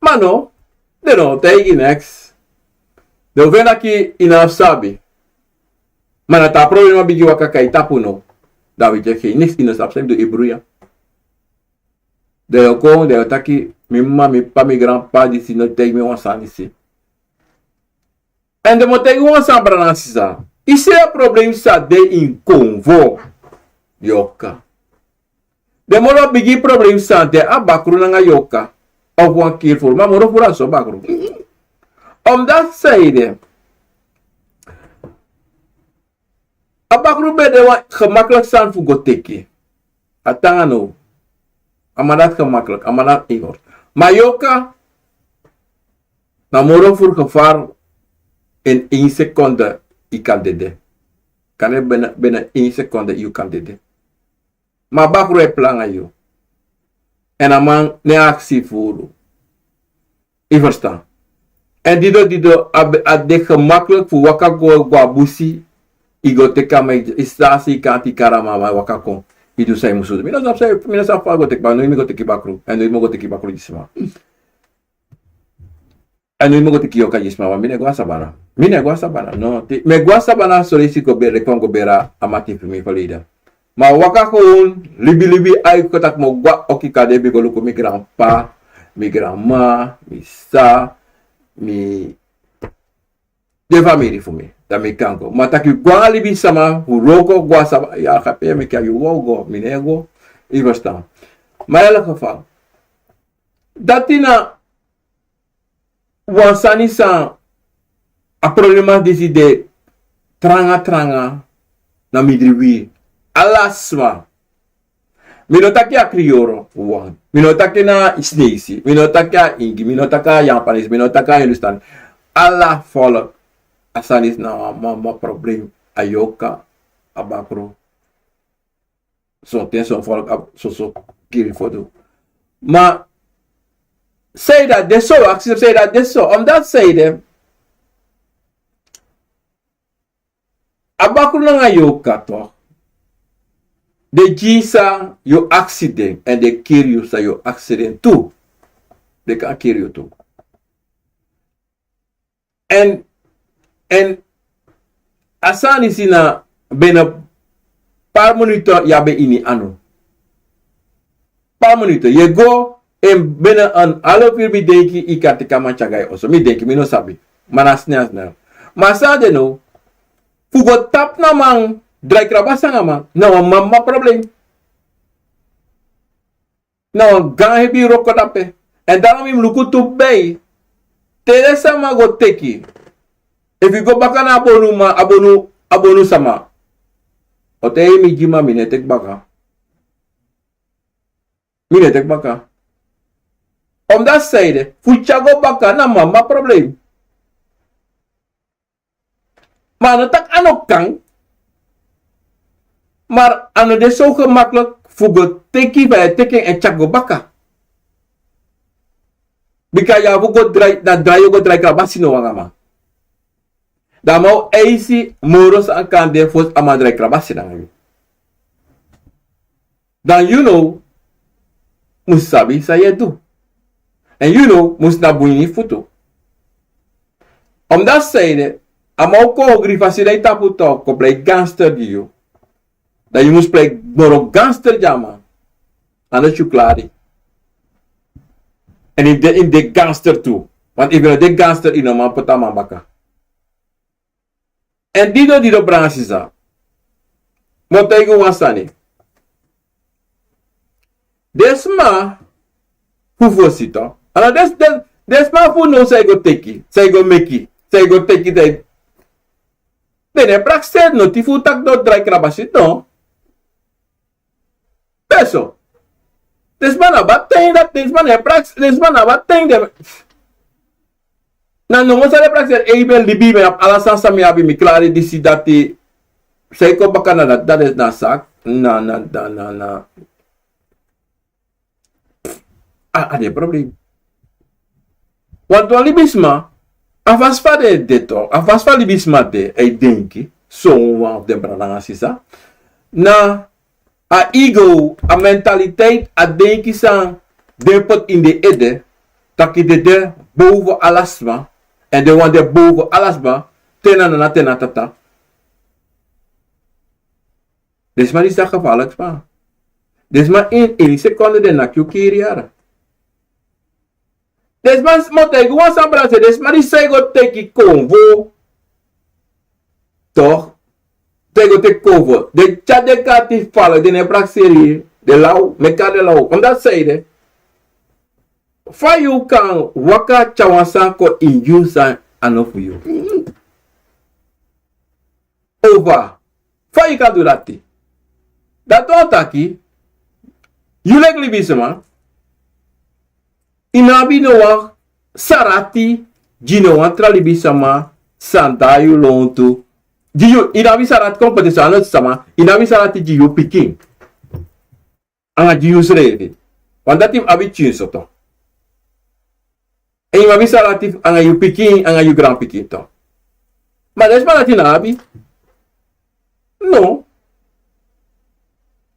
Ma no, den no o taigi neks. Den o feni taki yu no abi sabi. Ma na te a problema bigin waka kon na yu tapu no, dan wi teki niks, yu no sabi san yu mus du, yu bruya. Den o kon, den o taki, mi mama, mi p'pa, mi granp'pa disi no taigi mi wan sani disi. Èn den mus taigi wan sani, brada nanga sisa. Yu si a problem san de ini konfo, yorka. Den moro bigi problem san de a bakru nanga yorka, of wan kiri furu, ma moro furu a so bakru. Omdati san ede, a bakru ben de wan gemakkelijk sani fu go teki. A tan now, a man dati gemakkelijk, a man dati eenvoudig. Ma yorka, na moro furu gevaar, in één seconde yu kan dede. Kan binnen, binnen één seconde yu kan dede. Ma a bakru e planga yu. Èn a man no e aksi furu. Yu ferstan? Èn dido dido a, a de gemakkelijk fu waka go, go a busi. Yu go teki a man, yu stasi, yu kanti, yu kari a man, a man waka kon. Yu du san yu musu du. Mi no sabi san, mi no sabi fa a go teki bakru, no, mi go teki bakru. Èn no, mi go teki bakru gi sma. Èn no, mi go teki yorka gi sma, ma mi no e go na sabana. Mi no e go na sabana, no. Te mi e go na sabana, so leisi go bere, kon go bere a mati fu mi fu leida. Ma waka kon, libi libi, ai kon taki mi o go a oki kande, mi go luku mi granp'pa, mi granmama, mi sisa, mi, den famiri fu mi, dan mi kan go. Ma taki go nanga libisama fu wroko go na sabana, ya, kape, mi kan, yu o go, mi no e go. Yu ferstan? Ma in elk geval, dati na wan sani san, a problema disi de tranga tranga na mindri wi. Ala sma. Mi no taki a kriyoro wan. Mi no taki na Sneisi. Mi no taki a Ingi. Mi no taki a Japanese. Mi no taki a Hindustan. Ala folk. A sani disi na wan mama problem. A yorka, a bakru. Son ten son folk abi soso kiri fu du. Ma sanede a de so, aksi sanede a de so. Omdati sanede, a bakru nanga yorka toch, den gi san yu aksi den, èn den kiri yu san yu aksi den tu. Den kan kiri yu tu. Èn, èn a sani disi na binnen paar minuten yu abi en ini anu. Paar minuten. Yu e go, èn binnen een half uur mi denki yu kan teki a man tyari go na yu oso. Mi denki, mi no sabi. Ma na snel snel. Ma san de now, fu go tapu na man, drai krabasi nanga man, na wan mama problem. Na wan gaan hebi wroko dape. Èn daarom yu mus luku tu bij. Te den sama go teki. Efu yu go baka na a bonuman, a bonu, a bonu sama. O taigi mi gi, ma mi no e teki baka. Mi no e teki baka. Omdati sanede, fu tyari go baka na mama problem. Ma a no taki a no kan. Ma a no de so gemakkelijk fu go teki, fa yu e teki en, èn tyari go baka. Bika yu abi fu go drai, na drai yu o go drai krabasi now nanga man. Dan a man o eisi moro sani kande fosi a man drai krabasi nanga yu. Dan yu now mus sabi san yu e du. Èn yu now mus na bun ini futu. Omdati sanede, a man o kon ogri fasi na yu tapu toch, kon prei gangster gi yu. Dan yu mus prei moro gangster gi a man. Anders yu klari. Èn yu de, yu de gangster tu. Want efu yu no de gangster, yu no man poti a man baka. Èn dido dido, brada nanga sisa, mi o taigi wan sani. Den sma fu fosi toch, a no den, den, den sma fu now san yu go teki, san yu go meki, san yu go teki, san yu, Den no e prakseri noti fu taki den o drai krabasi, no. Peso. Den sma no abi a ten dati, den sma no e prakseri, den sma no abi a ten den. Na nomo san den prakseri, ei, mi e libi, mi abi ala sani san mi abi, mi klari disi dati. San e kon baka na dati, dati na sak, na, na, na, na, na. A, a no e problem. Wantu wan libisma, a fasi fa den e de, toch, a fasi fa libisma de, e denki, so wan fu den brada nanga sisa. Na a ego, a mentaliteit, a denki san den poti ini den ede, taki den de boven ala sma, èn den wani de boven ala sma, te na nana, te na tata. Den sma disi a gevaarlijk sma. Den sma ini, ini sekonde den naki yu kiri yara. Den sma, mi o taigi wan sani, brada, den sma disi san e go teki konvo. Toch, san e go teki konvo. Den tyari den karti fala, den no e prakseri, den law, meki den law. Omdat san ede, fa yu kan waka tyari wan sani kon ini yu san a no fu yu. Over. Fa yu kan du dati? Dati wani taki, yu leki libisma, yu no abi no wan sarati gi no wan tra libisma san de na yu lontu. Gi yu, yu no abi sarati kon poti so a no sama, yu no abi sarati gi yu pikin. Anga gi yusrefi. Want dati yu abi pikin so toch. Èn yu abi sarati anga yu pikin, anga yu granpikin toch. Ma den sma dati no abi. No.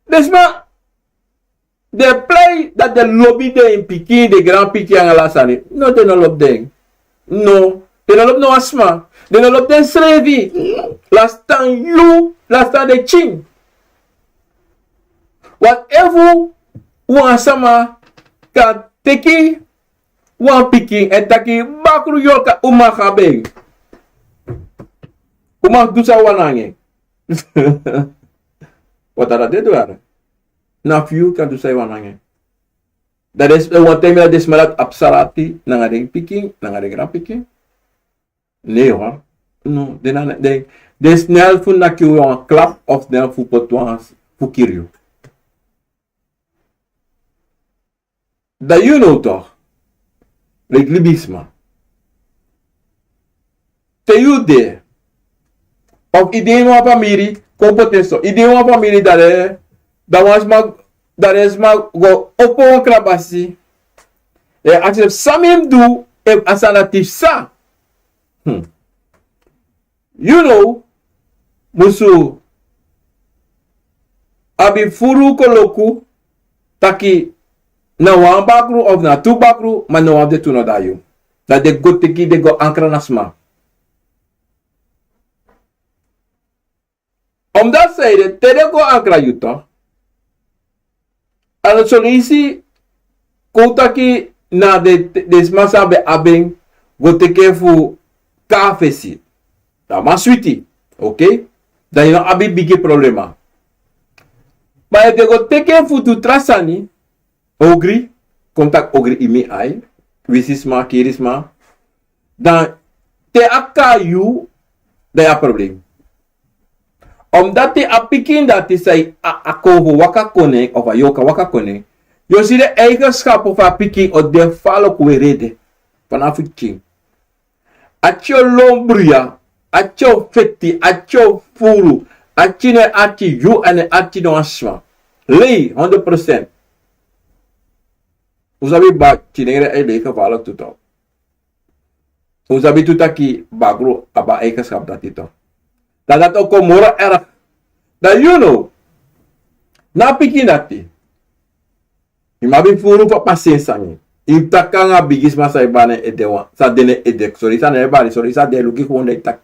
Den sma, den e prei dati den lobi den pikin, den granpikin anga ala sani. No, den no lobi den. No. Den no lobi no wan sma. Den no lobi densrefi. Lasi tan yu, lasi tan den pikin. Wat efu wan sama kan teki wan pikin èn taki bakru yorka un man abi en. Un man du san un wani nanga en. Wat a dati e du yara? Na fu yu kan du san yu wani nanga en. Dati e wan ten mi dati den sma dati abi sarati nanga den pikin, nanga den granpikin. Nee hoor. No, den na, den, den snel fu naki wan klap of snel fu poti wan fu kiri yu. Dan yu no toch. Leki libisma. Te yu de. Of yu de ini wan famiri, kon poti en so. Yu de ini wan famiri dan den, dan wan sma, dan den sma go opo wan krabasi. E aksi san mi mus du, efu a sani dati psa. Hmm. Yu no musu abi furu koloku taki na wan bakru of na tu bakru, ma no wan fu den tu no de na yu. Dan den go teki, den go ankra na sma. Omdat san ede, te den go ankra yu toch. A no so leisi kon taki na den, den sma san ben abi en go teki en fu kafesi. Dan a man switi, oké? Dan yu no abi bigi problema. Ma efu den go teki en fu du tra sani, ogri, kon taki ogri ini mi ai, wisi sma, kiri sma. Dan te a kon na yu, dan yu abi problem. Omdat a pikin dati san a, a kon fu waka kon na en, of a yorka waka kon na en, yu o si den eigenschap fu a pikin o de fala kon weri ede. Fanafu pikin. A tyo lon bruya, a tyo feti, a tyo furu, a tyo no e arki yu, a no e arki no wan sma. Lei, honderd procent. Un sabi taki tyo nengre e lei gevaarlijk tu toch. Un sabi tu taki bakru abi a eigenschap dati toch. Dan dati o kon moro erg. Dan yu no, na pikin dati. Yu mu abi furu fu abi pasensi nanga en. Yu mu taki nanga bigisma san e bari na en ede wan, san de na en ede, sori san na en bari, sori san den e luku fu wan dei taki.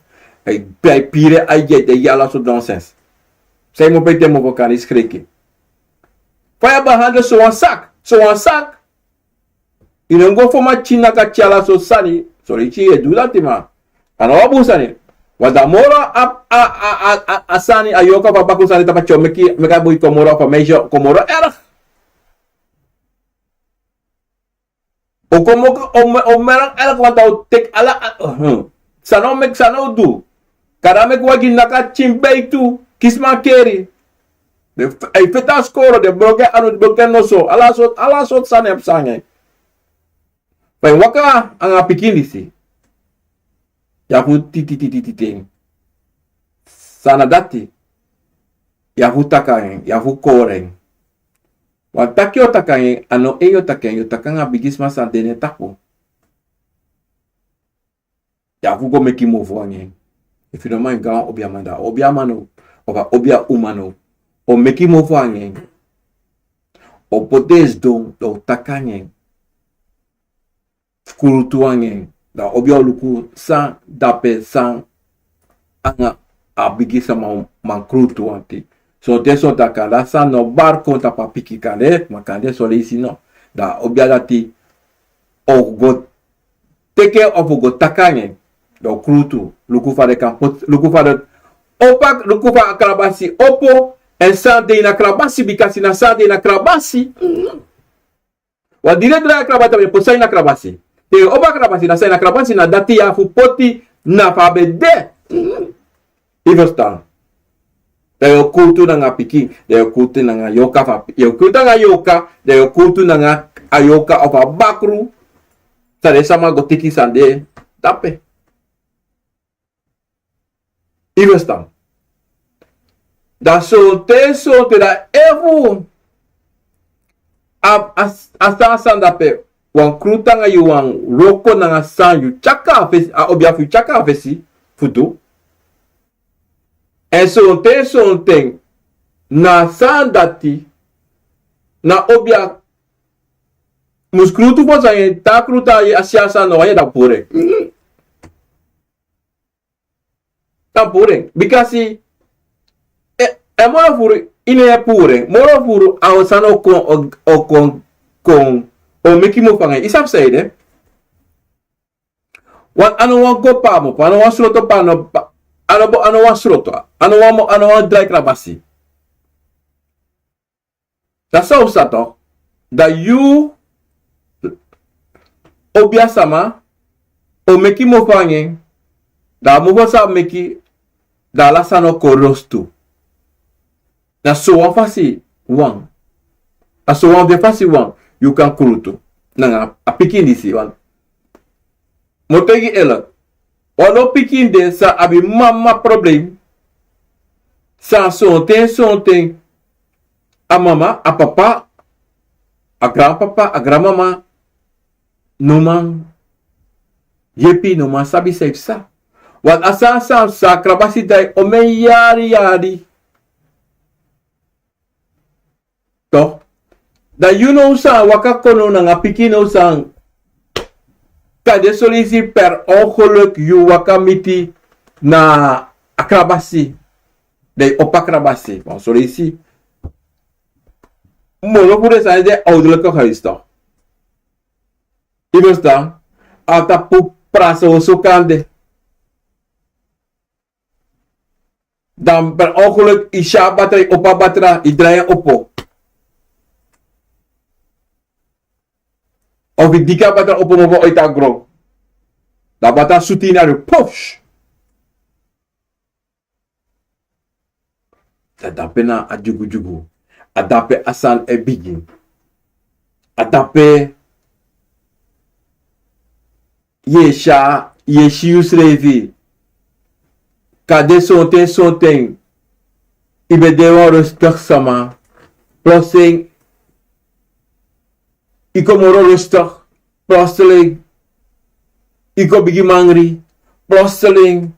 Ai, ai pire, ai gi, ai gi ala sortu nonsens. San yu mu peti en mofo kani skreki. Fa yu e behandel so wan saki, so wan saki. Yu no mu go foma tyari naka tyari ala sortu sani, sori yu e du dati ma. A no wan bun sani. Want dan moro a, a, a, a, a sani, a yorka fu a bakru sani tapu a tyo meki, meki a boi kon moro, fu a meisje kon moro erg. O kon moro, o, o moro erg want a o teki ala, a, hmm. San a o meki, san a o du. Kada meki wagi naka tyin beitu, kisi mankeri. Den f-, a e feti a skoro, den broko en anu, den broko en noso. Ala sortu, ala sortu sani e psa nanga en. Fa yu waka anga a pikin disi, yu abi fu titi titi titi en. San na dati? Yu abi fu taki nanga en, yu abi fu kori en. Wan taki yu o taki nanga en, a no en yu o taki nanga en, yu o taki nanga a bigisma san de na en tapu. Yu abi fu go meki mofo nanga en. Efu yu no man, yu go na wan obiaman, da a obiaman no, of a obia uma no, o meki mofo nanga en. O poti en sidon, da o taki nanga en. Fu krutu nanga en. Da a obia o luku san dape, san anga a bigisma man krutu wanti. Sonten sonten a kande a sani no bari kon tapu a pikin, kande, ma kande son leisi no. Da a obia dati o go teki en of o go taki nanga en. Da o krutu, luku fa den kan poti, luku fa den opo, luku fa a krabasi opo, èn san de ini a krabasi, bikasi na san de ini a krabasi. Wan di den drai a krabasi, dan den poti san ini a krabasi. Te yu opo a krabasi, na san ini a krabasi, na dati yu abi fu poti na fa a ben de. Yu ferstan? Dan yu o krutu nanga a pikin, dan yu o krutu nanga a yorka fu a pi-, yu o krutu nanga a yorka, dan yu o krutu nanga a yorka of a bakru. San den sama go teki san de dape. Yu ferstan? Dan sonten sonten, dan efu a, a, a sani san dape, wan krutu nanga yu wan wroko nanga san, yu tyari kon na fesi, a obia fu yu tyari kon na fesi fu du. Èn sonten sonten na san dati, na obia mus krutu fosi, a e tan krutu, a si a sani no wan yere, dan puru en. Dan puru en. Bikasi e, e moro furu, yu no e puru en. Moro furu, a o sani o kon, o, o kon, kon, o meki mofo nanga en. Yu sabi sanede? Wan, a no wan go pamo, a no wan sroto pa, a no, a no bo-, a no wan sroto, a no wan mo-, a no wan drai krabasi. Dati san un sa tok. Dan yu, obia sama, o meki mofo nanga en, dan a mofo san a meki, dan ala sani o kon rostu. Na sowan fasi wan. A sowan fu den fasi wan yu kan krutu nanga a pikin disi wan. Mi o taigi yu eerlijk. Wan lo pikin de san abi mama problem. San sonten sonten a mama, a papa, a granpapa, a granmama no man yepi, no man sabi san e psa. Want a sani san psa, krabasi drai omeni yari yari. Toch? Dan yu now san waka kon now nanga pikin now san kan de son leisi per ongeluk yu waka miti na a krabasi. Dan yu opo a krabasi. Want son leisi moro fu den sani de ouderlijk gehuis toch. Yu ferstan? A tapu prasa oso kan de. Dan per ongeluk yu si a batra, yu opo a batra, yu drai en opo. Of yu diki a batra opo mofo uit a gron. Dan a batra sutu ini a yu, pof! Dan dape na a dyugudyugu. A dape a sani e bigin. A dape yu e si a, yu e si yusrefi. Kan de sonten sonten yu ben de wan rustig sama. Plotseling yu kon moro rustig. Plotseling yu kon bigin mangri. Plotseling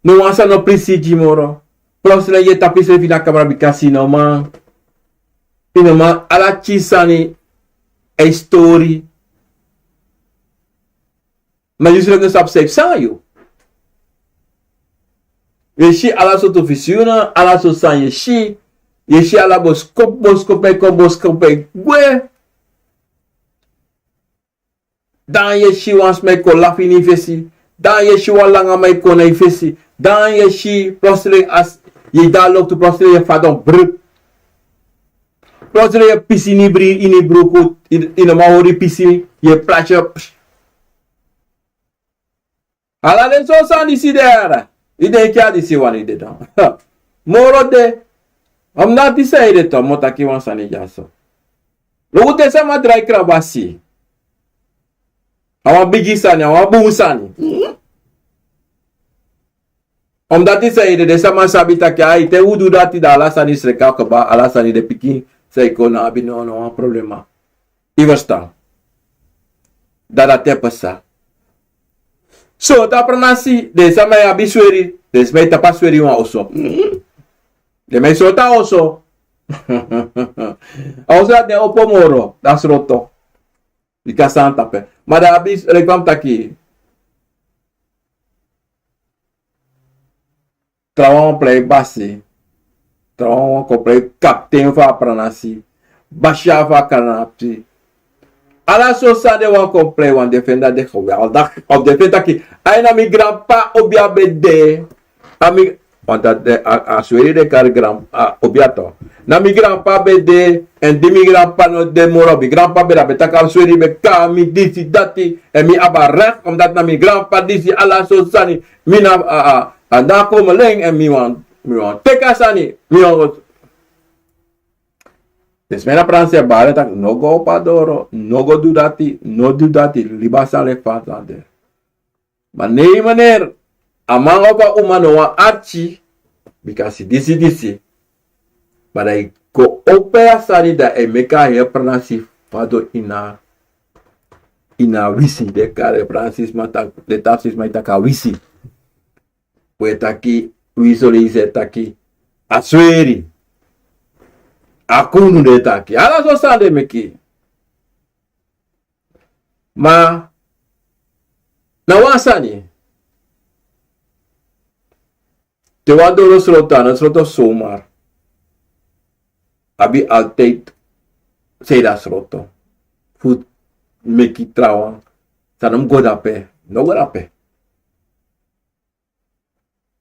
no wan sani no prisi gi moro. Plotseling yu e tapu yusrefi na kamra bikasi yu no man, yu no man, ala tyari sani e stori. Ma yusrefi no sabi san e psa nanga yu. Yu e si ala sortu visioen, ala sortu sani yu e si. Yu e si ala boskopu, boskopu e kon, boskopu e gwe. Dan yu e si wan sma e kon lafu ini yu fesi. Dan yu e si wan langaman e kon na yu fesi. Dan yu e si plotseling, as yu e de na loktu, plotseling yu e fadon, brup. Plotseling yu e pisi ini bri-, ini bruku, yu, yu no man hori pisi, yu e prati. Ala den sortu sani disi de. Yu denki a disi wani de dan? Moro de. Omdati san yu de tu, mi o taki wan sani dyaso. Luku te sama drai krabasi. A wan bigi sani, a wan bun sani. Omdati san yu de, den sama sabi taki ai, te un du dati, dan ala sani sreka kaba, ala sani de pikin, san yu kon na abi no, no wan problema. Yu ferstan? Dan dati e pasa. So, te a pranasi, den sama e abi sweri, den sama e tapu a sweri wan oso. Den man e sroto a oso. A oso dati no e opo moro, dan sroto. Bika san tapu en. Ma dan abi, leki fa mi taki. Trawan wan prei basi. Trawan wan kon prei kapten fu a pranasi. Basi fu a pranasi. Ala so sani den wan kon prei, wan de feni dati de geweldig. Of den feni taki, ai, na mi granpa obi a ben de. A mi, want a, a, a sweri den kari gran, a, obi a to. Na mi granpa ben de, èn di mi granpa no de moro, mi granpa ben de, a ben taki a sweri ben kari mi disi dati, èn mi abi a recht, omdati na mi granpa disi, ala so sani, mi na, a, a, a na kon mi len, èn mi wani, mi wani teki a sani, mi wani. Den sma na pranasi e bari taki, no go opo a doro, no go du dati, no du dati, libi a sani leki fa a de. Ma nee, meneer, a man of a uma no wani arki, bika si disi, disi. Ma dan yu go opo a sani, dan e meki a heri pranasi fadon ini a, ini a wisi, den kari pranasi sma taki, den taki sma e taki a wisi. We taki, wi soleisi e taki, a sweri. A kunu den taki. Ala so sani den meki. Ma na wan sani. Te wan doro sroto, a no sroto zomaar. Abi altijd san e de a sroto. Fu meki trawan. San no mus go drape. No go drape.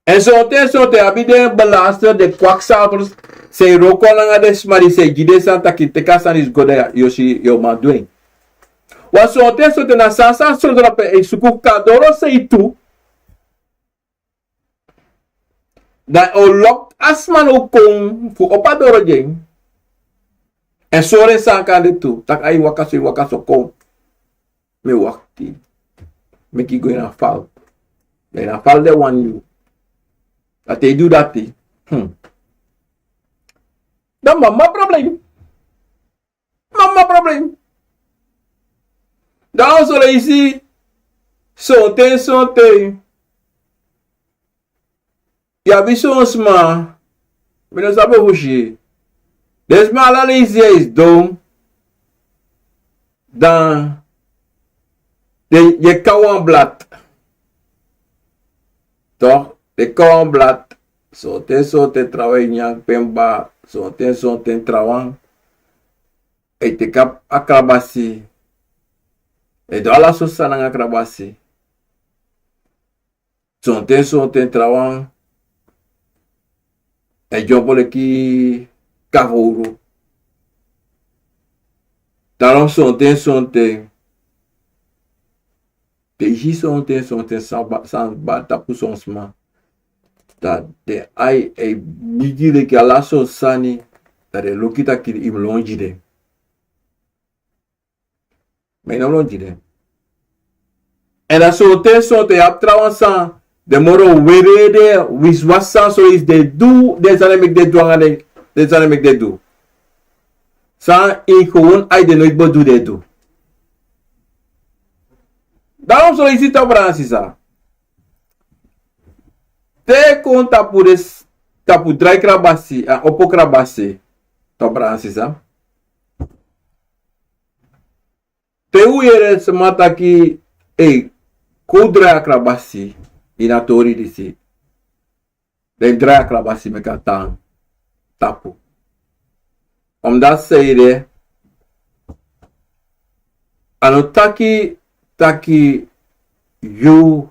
Èn sonten, sonten abi den belaster, den kwakzalvers, san e wroko nanga den sma disi, san e gi den sani taki teki a sani disi go, dan yu o si yu o man du en. Wan sonten, sonten na san san sroto drape e suku kon a doro sei tu. Dan o loki a sma no kon fu opo a doro gi en. Èn sori en san kan de tu. Taki ai, waka so, waka so, kon. Mi e wakti. Meki yu go ini a val. Dan ini a val den wani yu. Dan te yu du dati. Hmm. Dan mama problem. Mama problem. Dan soleisi, sonten, sonten. Yu abi son sma, mi no sabi fu si. Den sma ala leisi e sidon, dan den e kon wan blad. Toch, den e kon wan blad. Sonten, sonten trawan e nyan kpemba, sonten, sonten trawan e teki a krabasi. E du ala so sani nanga krabasi. Sonten, sonten trawan e dyompo leki kafowru. Daarom sonten, sonten te yu si sonten, sonten sani ba, sani ba tapu son sma. Dan den ai e bigi leki ala son sani. Dan den luku taki yu mus lon gi den. Ma yu no lon gi den. Èn dan sonten, sonten yu abi trawan san, den moro wrede, wisiwasi sani, soleisi den du den sani meki den du nanga den, den sani meki den du. San ini gewon ai den noiti bo du, den du. Daarom soleisi, tapu brada nanga sisa, te kon tapu den, tapu drai krabasi, èn opo krabasi, tapu brada nanga sisa. Te un yere sma taki, ei, kon drai a krabasi, ini a tori disi. Den drai a krabasi meki a tan tapu. Omdati san ede, a no taki, taki yu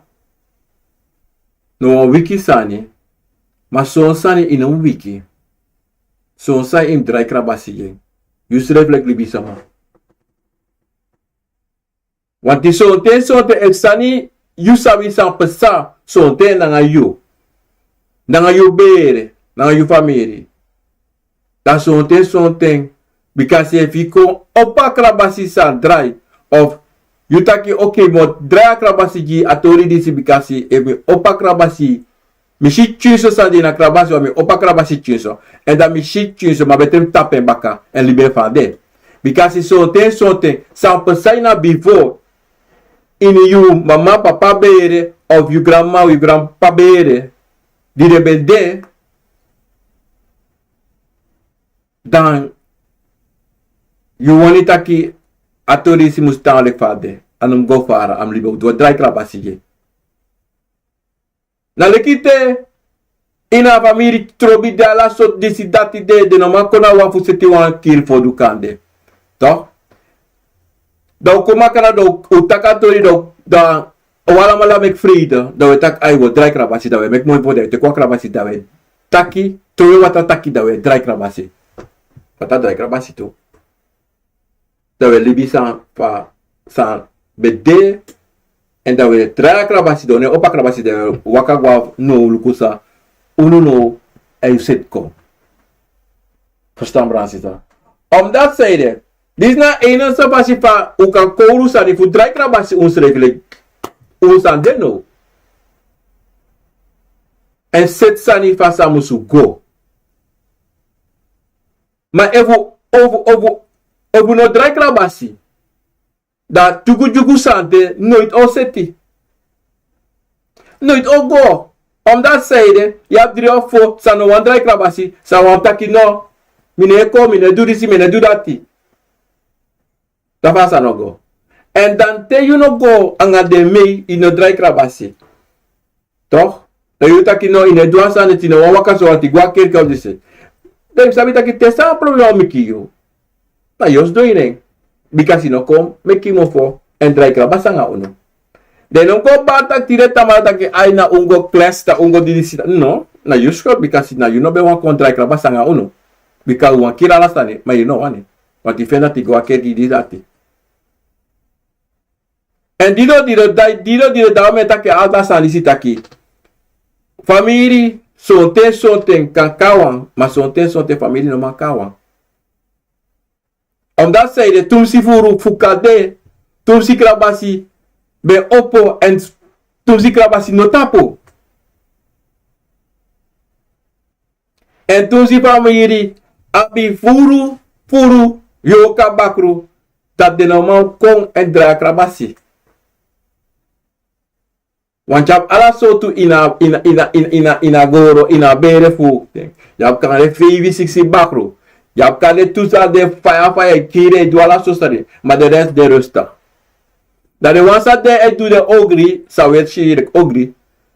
no wan wiki sani, ma son sani yu no mus wiki. Son sani yu mus drai krabasi gi en. Yu srefi leki libisama. Want sonten, sonten efu sani yu sabi san pasa, sonten nanga yu. nanga yu bere, nanga yu famiri. Dan sonten sonten, bikasi efu yu kon opo a krabasi san drai, of yu taki oke, mi o drai a krabasi gi a tori disi, bikasi efu mi opo a krabasi, mi si tyunso san de ini a krabasi, wan mi opo a krabasi tyunso. Èn dan mi si tyunso, ma bete mi tapu en baka èn libi en fu a de. Bikasi sonten sonten, san pasa ini a bifo, ini yu mama, papa bere, of yu granmama, yu granpapa bere, di den ben de, dan yu wani taki a tori disi mus tan leki fa a de, a no mus go fara, a mus libi, wi o drai krabasi gi en. Na leki te ini a famiri trobi de, ala sortu disi dati de, den no man kon na wan fu seti wan kiri fu du kande. Toch? Dan wi kon makandra, dan wi taki a tori, dan wi, dan wi alamala meki freide, dan wi e taki ai, wi o drai krabasi, dan wi e meki moi fu den, wi e teki wan krabasi, dan wi e taki, trowe wataa taki, dan wi e drai krabasi. Wataa drai krabasi tu. Dan wi e libi san fa san ben de, èn dan wi e drai a krabasi, dan wi no e opo a krabasi, dan wi e waka go now luku san unu now e seti kon. Verstaan, brada, sisa? Omdati san ede, disi na a enigste fasi fa un kan kowru sani fu drai krabasi unsrefi leki un san de now. Èn seti sani fa san musu go. Ma efu, efu, efu, efu un no drai krabasi, dan dyugudyugu sante noiti o seti. Noiti o go. Omdati san ede, yu abi dri of fo san no wani drai krabasi, san wani taki no, mi no e kon, mi no e du disi, mi no e du dati. Dan fa a sani o go. Èn dan te yu no go anga den mei, yu no drai krabasi. Toch? Dan yu taki no, yu no e du a sani, yu no wani waka so, ati go a kerki of disi. Dan yu sabi taki te san a problema o meki yu, dan yu o sidon ini en. Bikasi yu no kon meki mofo èn drai krabasi anga unu. Dan yu no go bari taki tide tamara taki ai na un go klesi, na un go didisi. No, na yu skuld, bikasi na yu no ben wani kon drai krabasi anga unu. Bika un wani kiri ala sani, ma yu no wani. Want yu feni dati go a kerki, disi, dati. Èn dido dido, dai dido dido, dan mi e taki ala sani disi taki. Famiri sonten sonten kan kon a wan, ma sonten sonten famiri no man kon a wan. Omdati san ede, tumsi furu fu kande, tumsi krabasi ben opo, èn tumsi krabasi no tapu. Èn tumsi famiri abi furu, furu yorka bakru, dati den no man kon èn drai a krabasi. Want yu abi ala sortu ini a, ini a, ini a, ini a, ini a, ini a goro, ini a bere fu. Yu abi kande feifi, siksi bakru. Yu abi kande tu san de faya faya, e kiri, e du ala sortu sani. Ma den rest de rustig. Dan den wan san de e du den ogri, san wi e si leki ogri.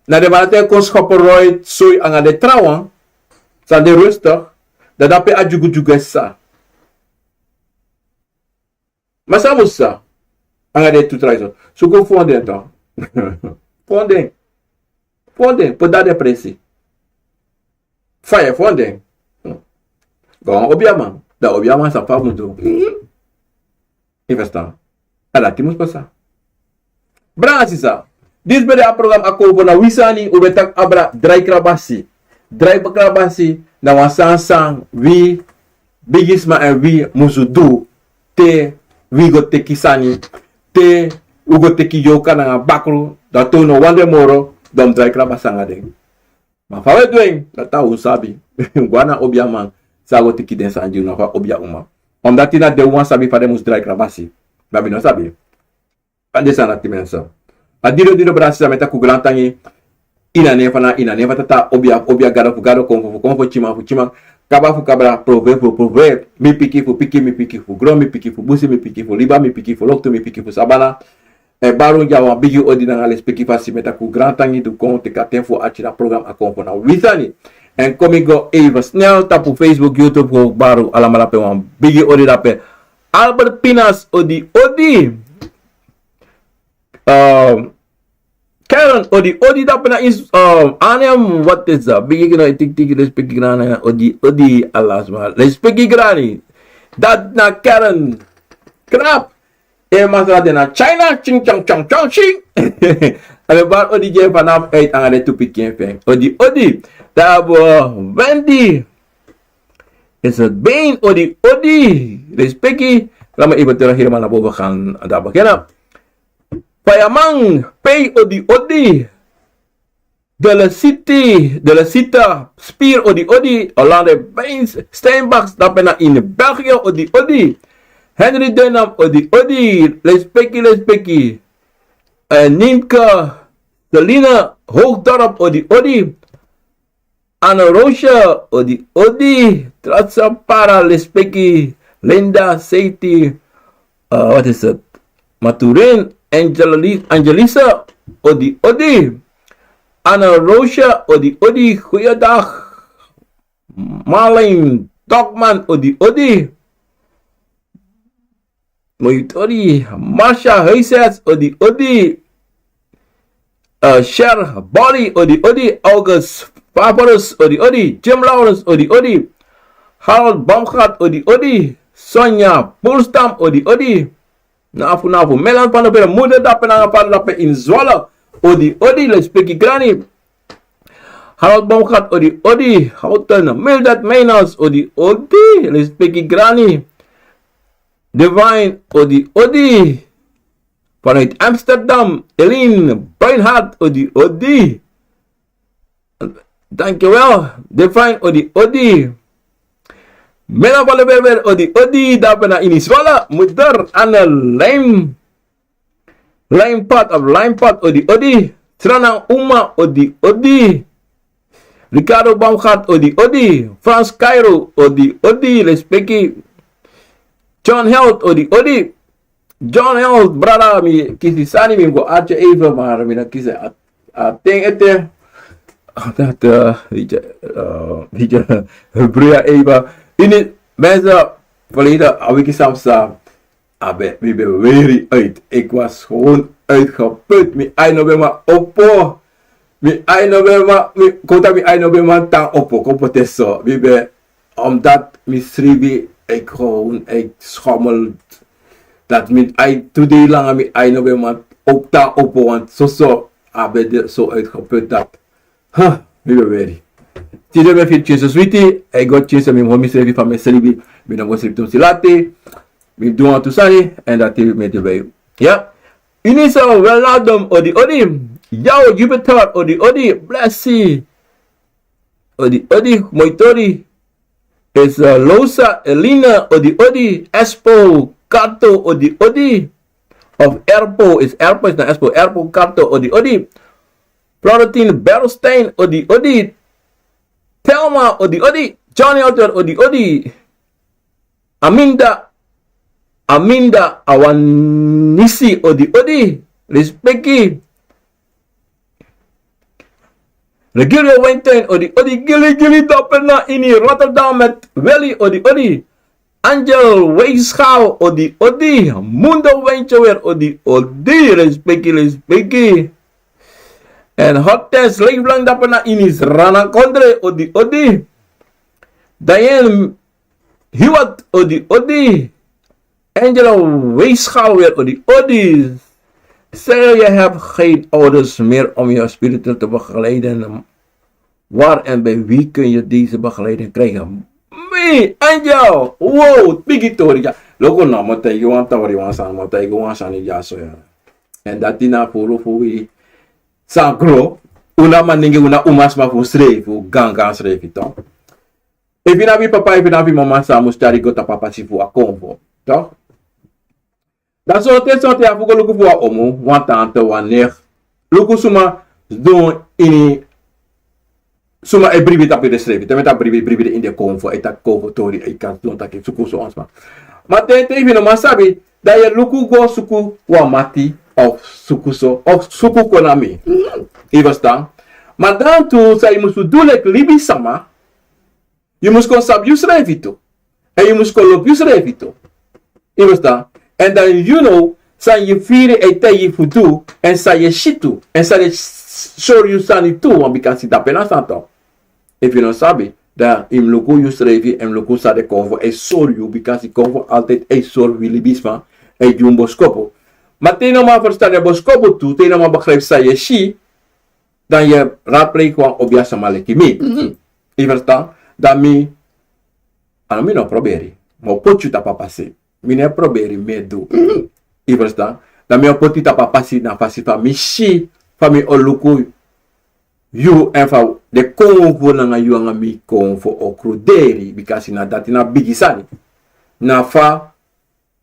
Na den man dati e kon schoppen rooi, soi anga den trawan. San de rustig. Dan dape a dyugudyugu e sisa. Ma san musu sisa anga den tu tra disi? Suku fon den, toch. Fon den. Fon den, poti den a den presi. Fa yu e fon den? Go na wan obiaman. Dan obiaman sabi fa a musu du. Yu e ferstan? A dati musu pasa. Brada, sisa, disi ben de a program Akomfo na Wi Sani. Un ben taki abra drai krabasi. Drai krabasi na wan sani san wi bigisma èn wi musu du te wi go teki sani, te wi go teki yorka nanga bakru, dan te un no wani den moro, dan un drai krabasi anga den. Ma fa wi e du en, dati a un sabi. Un go na obiaman san a go teki den sani gi un, na fa obia uma. Omdati na den uman sabi fa den musu drai krabasi. Ma mi no sabi. A den sani dati, mensen. A dido dido, brada, sisa, mi e taki un grantangi. Ini a nen fu a Nana, ini a nen fu a Tata, obia, obia, gado fu gado, konfo fu konfo, tyiman fu tyiman, kaba fu kabra, proverb fu proverb, mi piki fu piki, mi piki fu gron, mi piki fu busi, mi piki fu liba, mi piki fu loktu, mi piki fu sabana. Èn bari un gi wan bigi odi nanga lespeki fasi. Mi e taki un grantangi di un kon teki a ten fu arki na program Akomfo na Wi Sani. Èn kon mi go even snel tapu Facebook, YouTube, go bari un alamala pe, wan bigi odi dape. Albert Pinas, odi, odi. Ehm, Karen, odi, odi dape na ins-, ehm, Arnhem, wat is dat? Bigi no, tik, tik, lespeki grani, odi, odi, alasma. Lespeki grani. Dati na Karen. Krap. E masra de na China, ching chang chang chang ching. A ben bari odi gi en fanaf uit nanga den tu pikin fu en. Odi odi. Dan abi wi Wendy. Is het been odi odi. Respeki. Laat me even terug helemaal naar boven gaan. Daar beginnen. Fireman, Pei odi odi. De la City, de la Cita, Spier odi odi, Hollande Beins, Steinbach, daarbij naar in België odi odi. Henry Dunham odi odi, respeki, respeki. Eh, Nienke, Celine, Hoogdorp odi odi. Anne Roosje odi odi, Tratsa Para, respeki. Linda, Seiti, eh, wat is het? Maturin, Angeli-, Angelisa odi odi. Anna Roosje odi odi, goeiedag. Marlene Dokman odi odi. Moitori, Marsha Huisers odi odi. Eh, Cher Body odi odi. August Favorus odi odi. Jim Lawrence odi odi. Harold Baumgart odi odi. Sonja Pulstam odi odi. Nafu nafu, Melan van der Beren, moeder dape nanga vader dape in Zwolle. Odi odi, respeki grani. Harold Baumgart odi odi. Houten, Mildred Meiners odi odi, respeki grani. Divine odi odi. Vanuit Amsterdam, Eline Beinhard odi odi. Dankjewel. Divine odi odi. Mena van de Berber odi odi. Daarbij naar Iniswala. Moeder Anne Lijm. Lijmpad of Lijmpad odi odi. Trana Uma odi odi. Ricardo Baumgart odi odi. Frans Cairo odi odi. Respeki. John Held odi odi. John Held, brada, mi kisi sani, mi go artje even, maar mi na kisi a, a ten ete. Dat, eh, weet je, eh, weet je, broeia even. Ini, mensen, verleden, a wiki samsa, abe, mi ben weri uit. Ik was gewoon uitgeput. Mi ai no ben ma opo. Mi ai no ben ma, mi, kota mi ai no ben ma tan opo. Kopo teso. Mi ben Omdat mi sribi, ik gewoon, ik schommel. Dat mi ai twee dagen lang mi ai no ben man op ta opo, want zo zo, abe de zo uitgeput dat. Huh, mi ben weri. Tide ben fit kinse switi, ik go kinse mi homi sribi van mi sribi, mi no go sribi tumsi lati, mi doe aan tusani, en dat mi de bij. Ja. Unisa Welladum odi odi. Yao Jupiter odi odi. Blessi. Odi odi, Moitori. Is, eh, Losa, Elina, odi odi, Espo, Kato, odi odi. Of Erpo, is Erpo, is na Espo, Erpo, Kato, odi odi. Florentine Berlstein, odi odi. Thelma, odi odi. Johnny Alter, odi odi. Aminda, Aminda, Awanisi, odi odi. Respeki. Regilio Weinstein, odi odi, Gili Gili, dape na ini Rotterdam met Willy, odi odi. Angel Weegschaal, odi odi. Mundo Wijntje weer, odi odi. Respeki, respeki. En Hortense Leeflang, dape na ini Sranan Kondre, odi odi. Diane Hiwat, odi odi. Angela Weegschaal weer, odi odi. Stel, je hebt geen ouders meer om je spiritueel te begeleiden. Waar en bij wie kun je deze begeleiding krijgen? Mi, Angel, wow, bigi tori, ja. Loko na, mo taigi wan tori, wan san, mo taigi wan san, ja, so, ja. En dati na furu fu wi san gro, un na maningi, un na umasma fu srefi, fu gangan srefi, toch? Efu yu no abi papa, efu yu no abi mama, san musu tyari go tapu a pasi fu a konfo, toch? Dan sorte, sorte ya fu go luku fu wan omu, wan tante, wan nicht. Luku suma sidon ini, suma e bribi tapu densrefi. Te mi taki bribi, bribi de ini den konfo, e taki konfo tori, e kan sidon taki suku so wan sma. Ma te, te efu yu no man sabi, dan yu e luku go suku wan mati, of suku so, of suku kon na mi. Yu e ferstan? Ma dan tu san yu musu du leki libisma, yu mus kon sabi yusrefi tu. En yu mus kon lobi yusrefi tu. Yu e ferstan? En dan yu no san yu firi e taigi yu fu du, en san yu e si tu, en san den sori yu sani tu, want bikasi dape na sani tu. Efu yu no sabi, dan yu mus luku yusrefi, en mus luku san den konfo e sori yu, bikasi konfo altijd e sori wi libisma. e gi un boskopu. Ma te yu no man ferstan den boskopu tu, te yu no man begrijp san yu e si, dan yu e raadpleeg wan obiasma leki mi. Yu ferstan? Dan mi, a no mi no proberi, ma o poti yu tapu a pasi. Mi no e proberi, mi e du. Yu ferstan? Dan mi o poti yu tapu a pasi na fasi fa mi si, fa mi o luku yu, èn fa den konfo nanga yu nanga mi konfo o kruderi, bikasi na dati na bigi sani. Na fa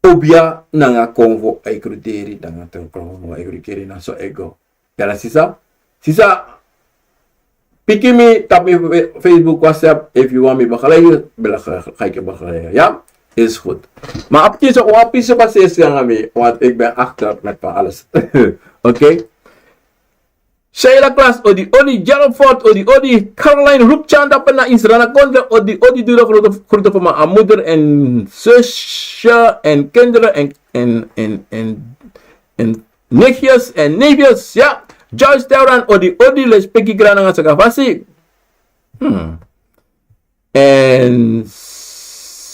obia nanga konfo e kruderi, nanga ten konfo e kruderi, na so e go. Yala sisa, sisa, piki mi tapu mi fe-, Facebook, WhatsApp, efu yu wani mi begeleiden, bel-, ga ik je begeleiden, ya? Is goed. Maar op deze, op deze basis gaan we, want ik ben achter met van alles. Oké? Sheila Klaas, odi odi, Gerald Ford, odi odi, Caroline Rupchan, dape na Israël, na kontra, odi odi, doe de groeten, groeten voor mijn moeder en zusje en kinderen en, en, en, en, en nichtjes en neefjes, ya. Joyce Teuran, odi odi, lespeki, grananga, sagafasi. Hmm. En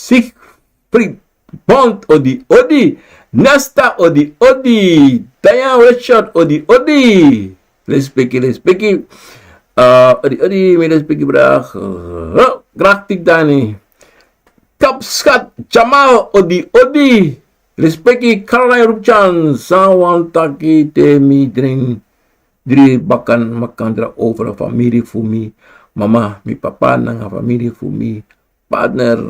Siegfried Bond, odi odi. Nesta, odi odi. Diane Richard, odi odi. Lespeki, lespeki. Eh, odi odi, mi lespeki, brada. Eh, Graktik Dani. Kapskat Jamal, odi odi. Lespeki. Caroline Rupchan, san wani taki te mi dringi dri baka na makandra over famiri fu mi. Mama, mi papa nanga famiri fu mi. Partner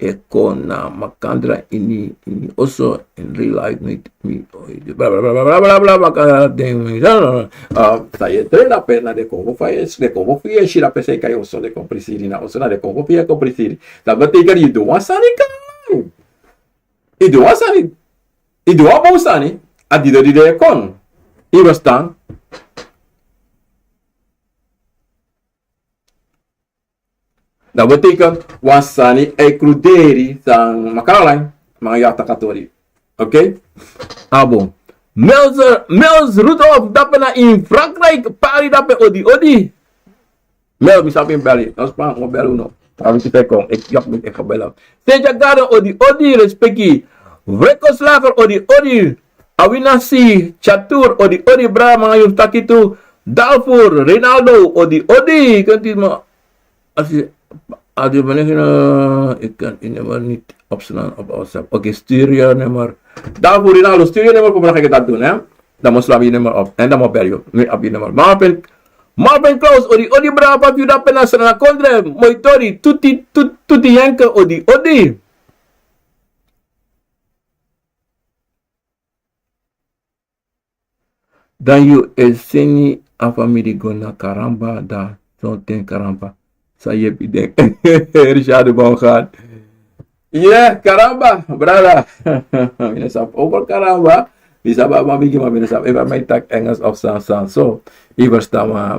e kon na makandra ini, ini oso, in real life, mi, mi, bla, bla, bla, makandra den mi. Ah, sa yu e drai dape na den konfo fa yu e, den konfo fu yu e si dape, san yu e kai oso, den kon prisiri na oso, na den konfo fu yu e kon prisiri. Dati betekent yu du wan sani kan. Yu du wan sani. Yu du wan bun sani, a didon didon e kon. Yu ferstan? Dati betekent wan sani e kruderi, san makandra, ma yu e taki a tori. Oké? A bun. Mils, Mils Rudolf, dape na in Frankrijk, Paris dape, odi odi. Mel, mi sabi mi beli. No span, mi o beli unu. A mi si te kon, ik, ya, mi, ik ga beli. Seja Garden, odi odi, lespeki. Vreko Slager, odi odi. Awinasi Chatur, odi odi, brada, nanga yu taki tu. Dalfur, Rinaldo, odi odi. Kan ti ma, asi, adi, meneer, eh, ik kan uw nummer niet opslaan op WhatsApp. Oké, stuur je nummer. Dalfur, Rinaldo, stuur je nummer, kom, dan ga ik dat doen, hè. Dan mi o sla yu nummer op. En dan mi o beli yu. Mi abi yu nummer. Marvin, Marvin Klaus, odi odi, brada, fa yu dape na Sranan kondre, moi tori, tuti, tu-, tuti yenke, odi odi. Dan yu e seni a famiri go na karamba, dan sonten karamba sa yepi den. Richard Bongaard. Ye, karamba, brada. Mi no sabi over karamba. Mi sabi a man bigi, ma mi no sabi efu a man e taki Engels of san san so. Yu ferstan, ma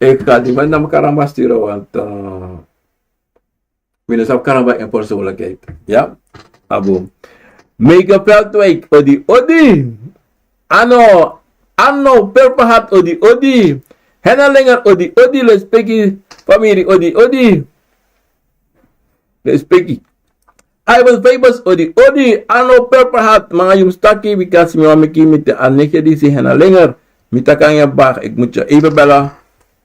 ik ga die man na mi karamba sturen, want, eh, mi no sabi karamba in persoonlijkheid. Ya? A bun. Meike Veldwijk, odi odi. Ano, Ano Perpahat, odi odi. Hena Lenger, odi odi, lespeki famiri, odi odi. Lespeki. Ivan Fabus, odi odi. Ano Perpahat, nanga yu mus taki, bikasi mi wani meki mi te a nege disi, Hena Lenger. Mi taki nanga yu baka, ik moet je even bellen.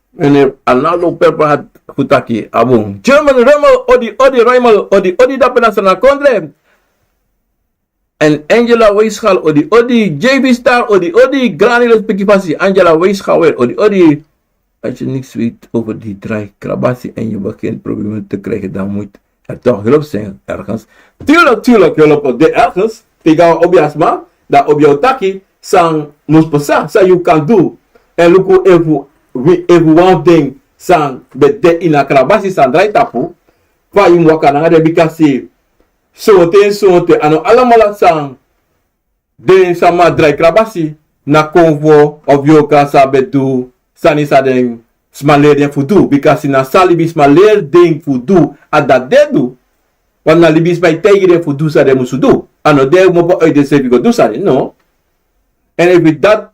Meneer Arnaldo Perpahat fu taki, a bun. German Rummel, odi odi, Rummel, odi odi, dape na Sranan kondre. En Angela Weegschaal, odi odi. J B Star, odi odi. Granny, lespeki fasi. Angela Weegschaal weer, odi odi. Als je niks weet over die draaikrabasi en je begint problemen te krijgen, dan moet er toch hulp zijn ergens. Tuurlijk, tuurlijk, hulp de ergens. Te yu go na obiasma, dan obia o taki san mus pasa, san yu kan du. En luku efu, wi, efu wan ding san ben de ini a krabasi san drai tapu, fa yu mus waka nanga den, bikasi sonten, sonten, a no alamala san den sama drai krabasi na konfo of yoka san ben du sani san den sma leri den fu du. Bikasi na san libisma leri den fu du, a dati den du. Want na libisma e taigi den fu du san den musu du. A no den kmopo uit denseefi go du sani, no. En efu dati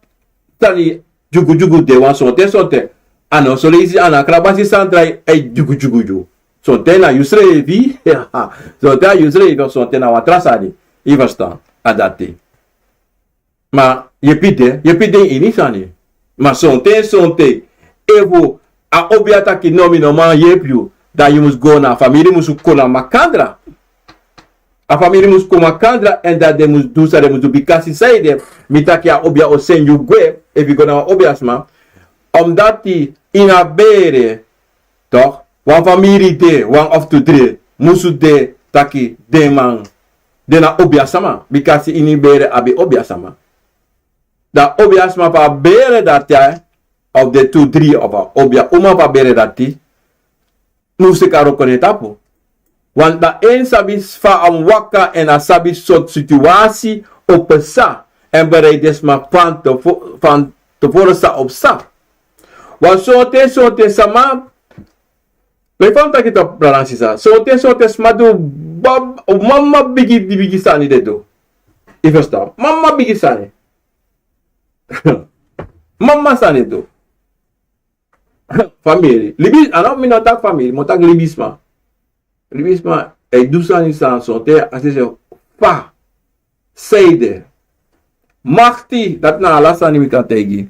sani dyugudyugu de, want sonten, sonten, a no soleisi a no a krabasi san drai e dyugudyugu. Sonten na yusrefi, sonten na yusrefi, sonten na wan tra sani. Yu ferstan? a dati. Ma yepi de, yepi de ini sani. Ma sonten, sonten, efu a obia taki no, mi no man yepi yu, dan yu mus go na a famiri, mus kon na makandra. A famiri mus kon makandra, èn dan den mus du san den mus du, bikasi sanede mi taki a obia o seni yu gwe, efu yu go na wan obia sma. Omdati ini a bere, toch, wan famiri de, wan of tu dri musu de taki den man de na obia sama, bikasi ini bere abi obia sama. Dan obia sma fu a bere dati, of den tu dri of a obia uma fu a bere dati, no mus teki a wroko na en tapu. Want dan en sabi fa a mus waka èn a sabi sortu situasi o pasa, èn bereid den sma fan te vo-, fan tevoren san o pasa. Want sonten, sonten sama, leki fa mi taki, tapu brada nanga sisa, sonten, sonten sma du, bab-, mama bigi, bigi sani den du. Yu ferstan? Mama bigi sani. Mama sani den du. Famiri. Libi, a no, mi no taki famiri, mi o taki libisma. Libisma e du sani san sonten a si se fa, sanede, makti, dati na ala sani mi kan taigi.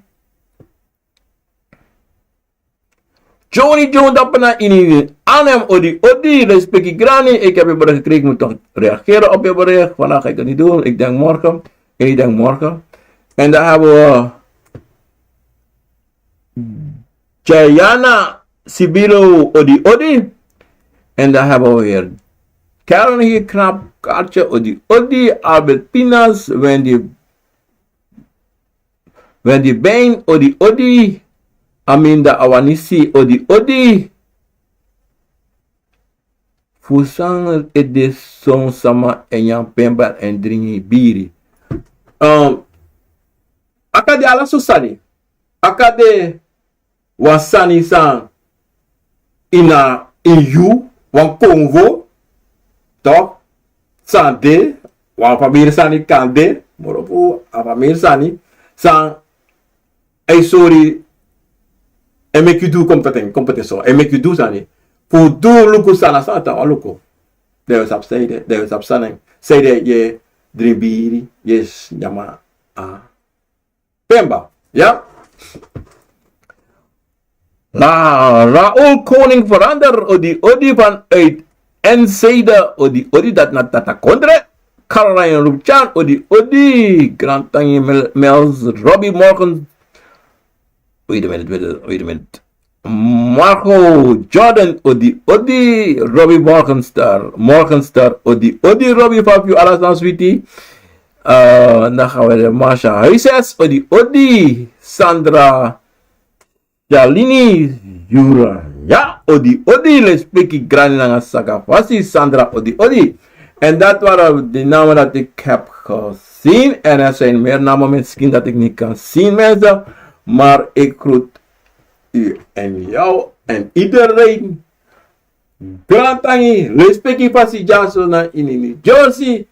Johnny John, dapu na ini Arnhem, odi, odi, respeki grani, ik heb je bericht gekregen, moet toch reageren op je bericht. Vandaag ga ik het niet doen, ik denk morgen. En ik denk morgen. En dan hebben we Jayana Sibilo, odi, odi. En dan hebben we weer Karen hier, knap kaartje, odi, odi. Albert Pinas, Wendy, Wendy Bain, odi, odi. Aminda Awanisi, odi, odi. Fu san ede son sama e nyan pemba èn dringi biri? Um, a kan de ala so sani. A kan de wan sani san ini yu, wan konfo, toch? San de, wan famiri sani kan de, moro fu a famiri sani, san e sori, e meki yu du kompeten-, kompetenso, e meki yu du sani. Fu du luku san na sani, dan wan luku. Dan yu o sabi sanede, dan yu o sabi san na en. Sanede yu e dringi biri, yu e nyan a pemba. Ya? La Raul Koning Verander, odi, odi, vanuit Enschede, odi, odi, dati na Tata Kondre. Caroline Rupchan, odi, odi, Grand Tangi Mel-, Mels, Robbie Morgan. Wait a minute, wait a, wait a minute. Marco Jordan, odi, odi, Robbie Morgenster, Morgenster, odi, odi, Robbie, fa yu, ala sani switi. Uh, dan gaan we de Marsha Huises, odi, odi, Sandra Jalini, Jura, ya, odi, odi, lespeki grani nanga saka fasi, Sandra, odi, odi. En dat waren de namen dat ik heb gezien. En er zijn meer namen misschien dat ik niet kan zien, mensen. Maar ik groet u en jou en iedereen. Grantangi, lespeki fasi dyaso na ini New Jersey.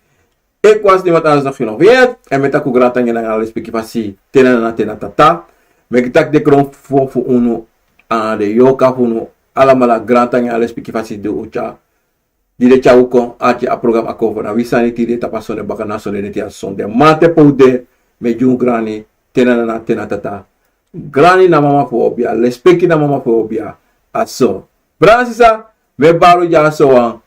Ekwasi ni wat anders nog genoeg weet. En mi e taki grantangi nanga lespeki fasi te na nana, te na tata. Mi e taki de gron fu, fu unu, a de yorka fu unu alamala, grantangi nanga lespeki fasi di un tyari, di de tyari un kon arki a program Akomfo. Na wi sani tide tapu a sonde baka na sonde neti a sonde. Ma te pe un de, mi e gi un grani, te na nana, te na tata. Grani na mama fu obia, lespeki na mama fu obia. A so. Brada, sisa, mi e bari un dyaso wan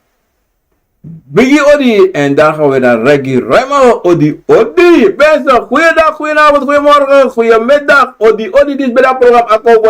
bigi odi, en dan gaan we naar Reggie Remmel, odi, odi. Mensen, goeiedag, goedenavond, goedemorgen, goedemiddag, odi, odi, disi ben a program Akomfo.